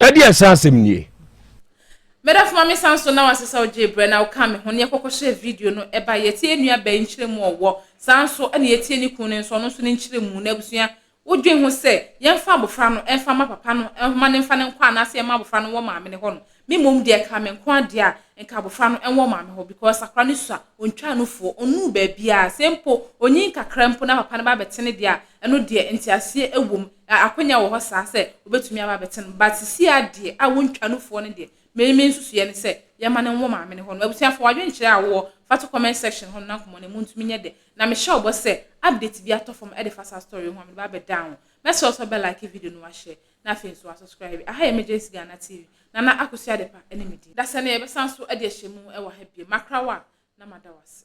ɛde ɛsɛ asɛm nie. Medafo ma me san so na wase sɛ wogyee berɛ na wokaa me ho ne yɛkɔkɔ hyɛɛ video no ɛba yɛtie nua baa yi nkyerɛmu ɔwɔ saa nso ɛna yɛtie ne kunu no nso ɔno nso ne nkyerɛmu na abusua wodwen ho sɛ yɛmfa abofra no ɛmfa ma papa no ɛma no mfa no nkɔ anaasɛ yɛma abofra no wɔ maame no hɔ no Me mmom deɛ ɛkaa me nko ara deɛ a, nka abɔfra no nwɔ maame hɔ because akora no sua, ɔntwaa nufoɔ, ɔnnuu baabiara, sɛ mpo ɔnyin kakra mpo na papa no ba abɛte no deɛ a, ɛno deɛ nteaseɛ wɔ mu, akwanya wɔ hɔ saa sɛ ɔbɛtumi aba abɛte no, but seesei ara deɛ a wɔntwa nufoɔ no deɛ, me me nsusuiɛ ne sɛ yɛmma no nwɔ maame no hɔ nom. Abusuafoɔ w'adwenkyerɛ a wowɔ fa to comment section hɔ nom na nkɔmmɔ no ɛmu ntumi nyɛ dɛ, na mehyɛ wo bɔ sɛ update bi atɔ fam de fa saa story yi ho a mede ba abɛdan wo. Mɛsrɛ wo sɛ wobɛ like video no wahyɛ na afei nso wasubscribe. Aha yɛ Emergency Ghana TV. Nana Akosua Adepa ne me din. Dasani yɛbɛsan so de ahyɛ mu wɔ ha bio. Makra wo a na mada wo ase.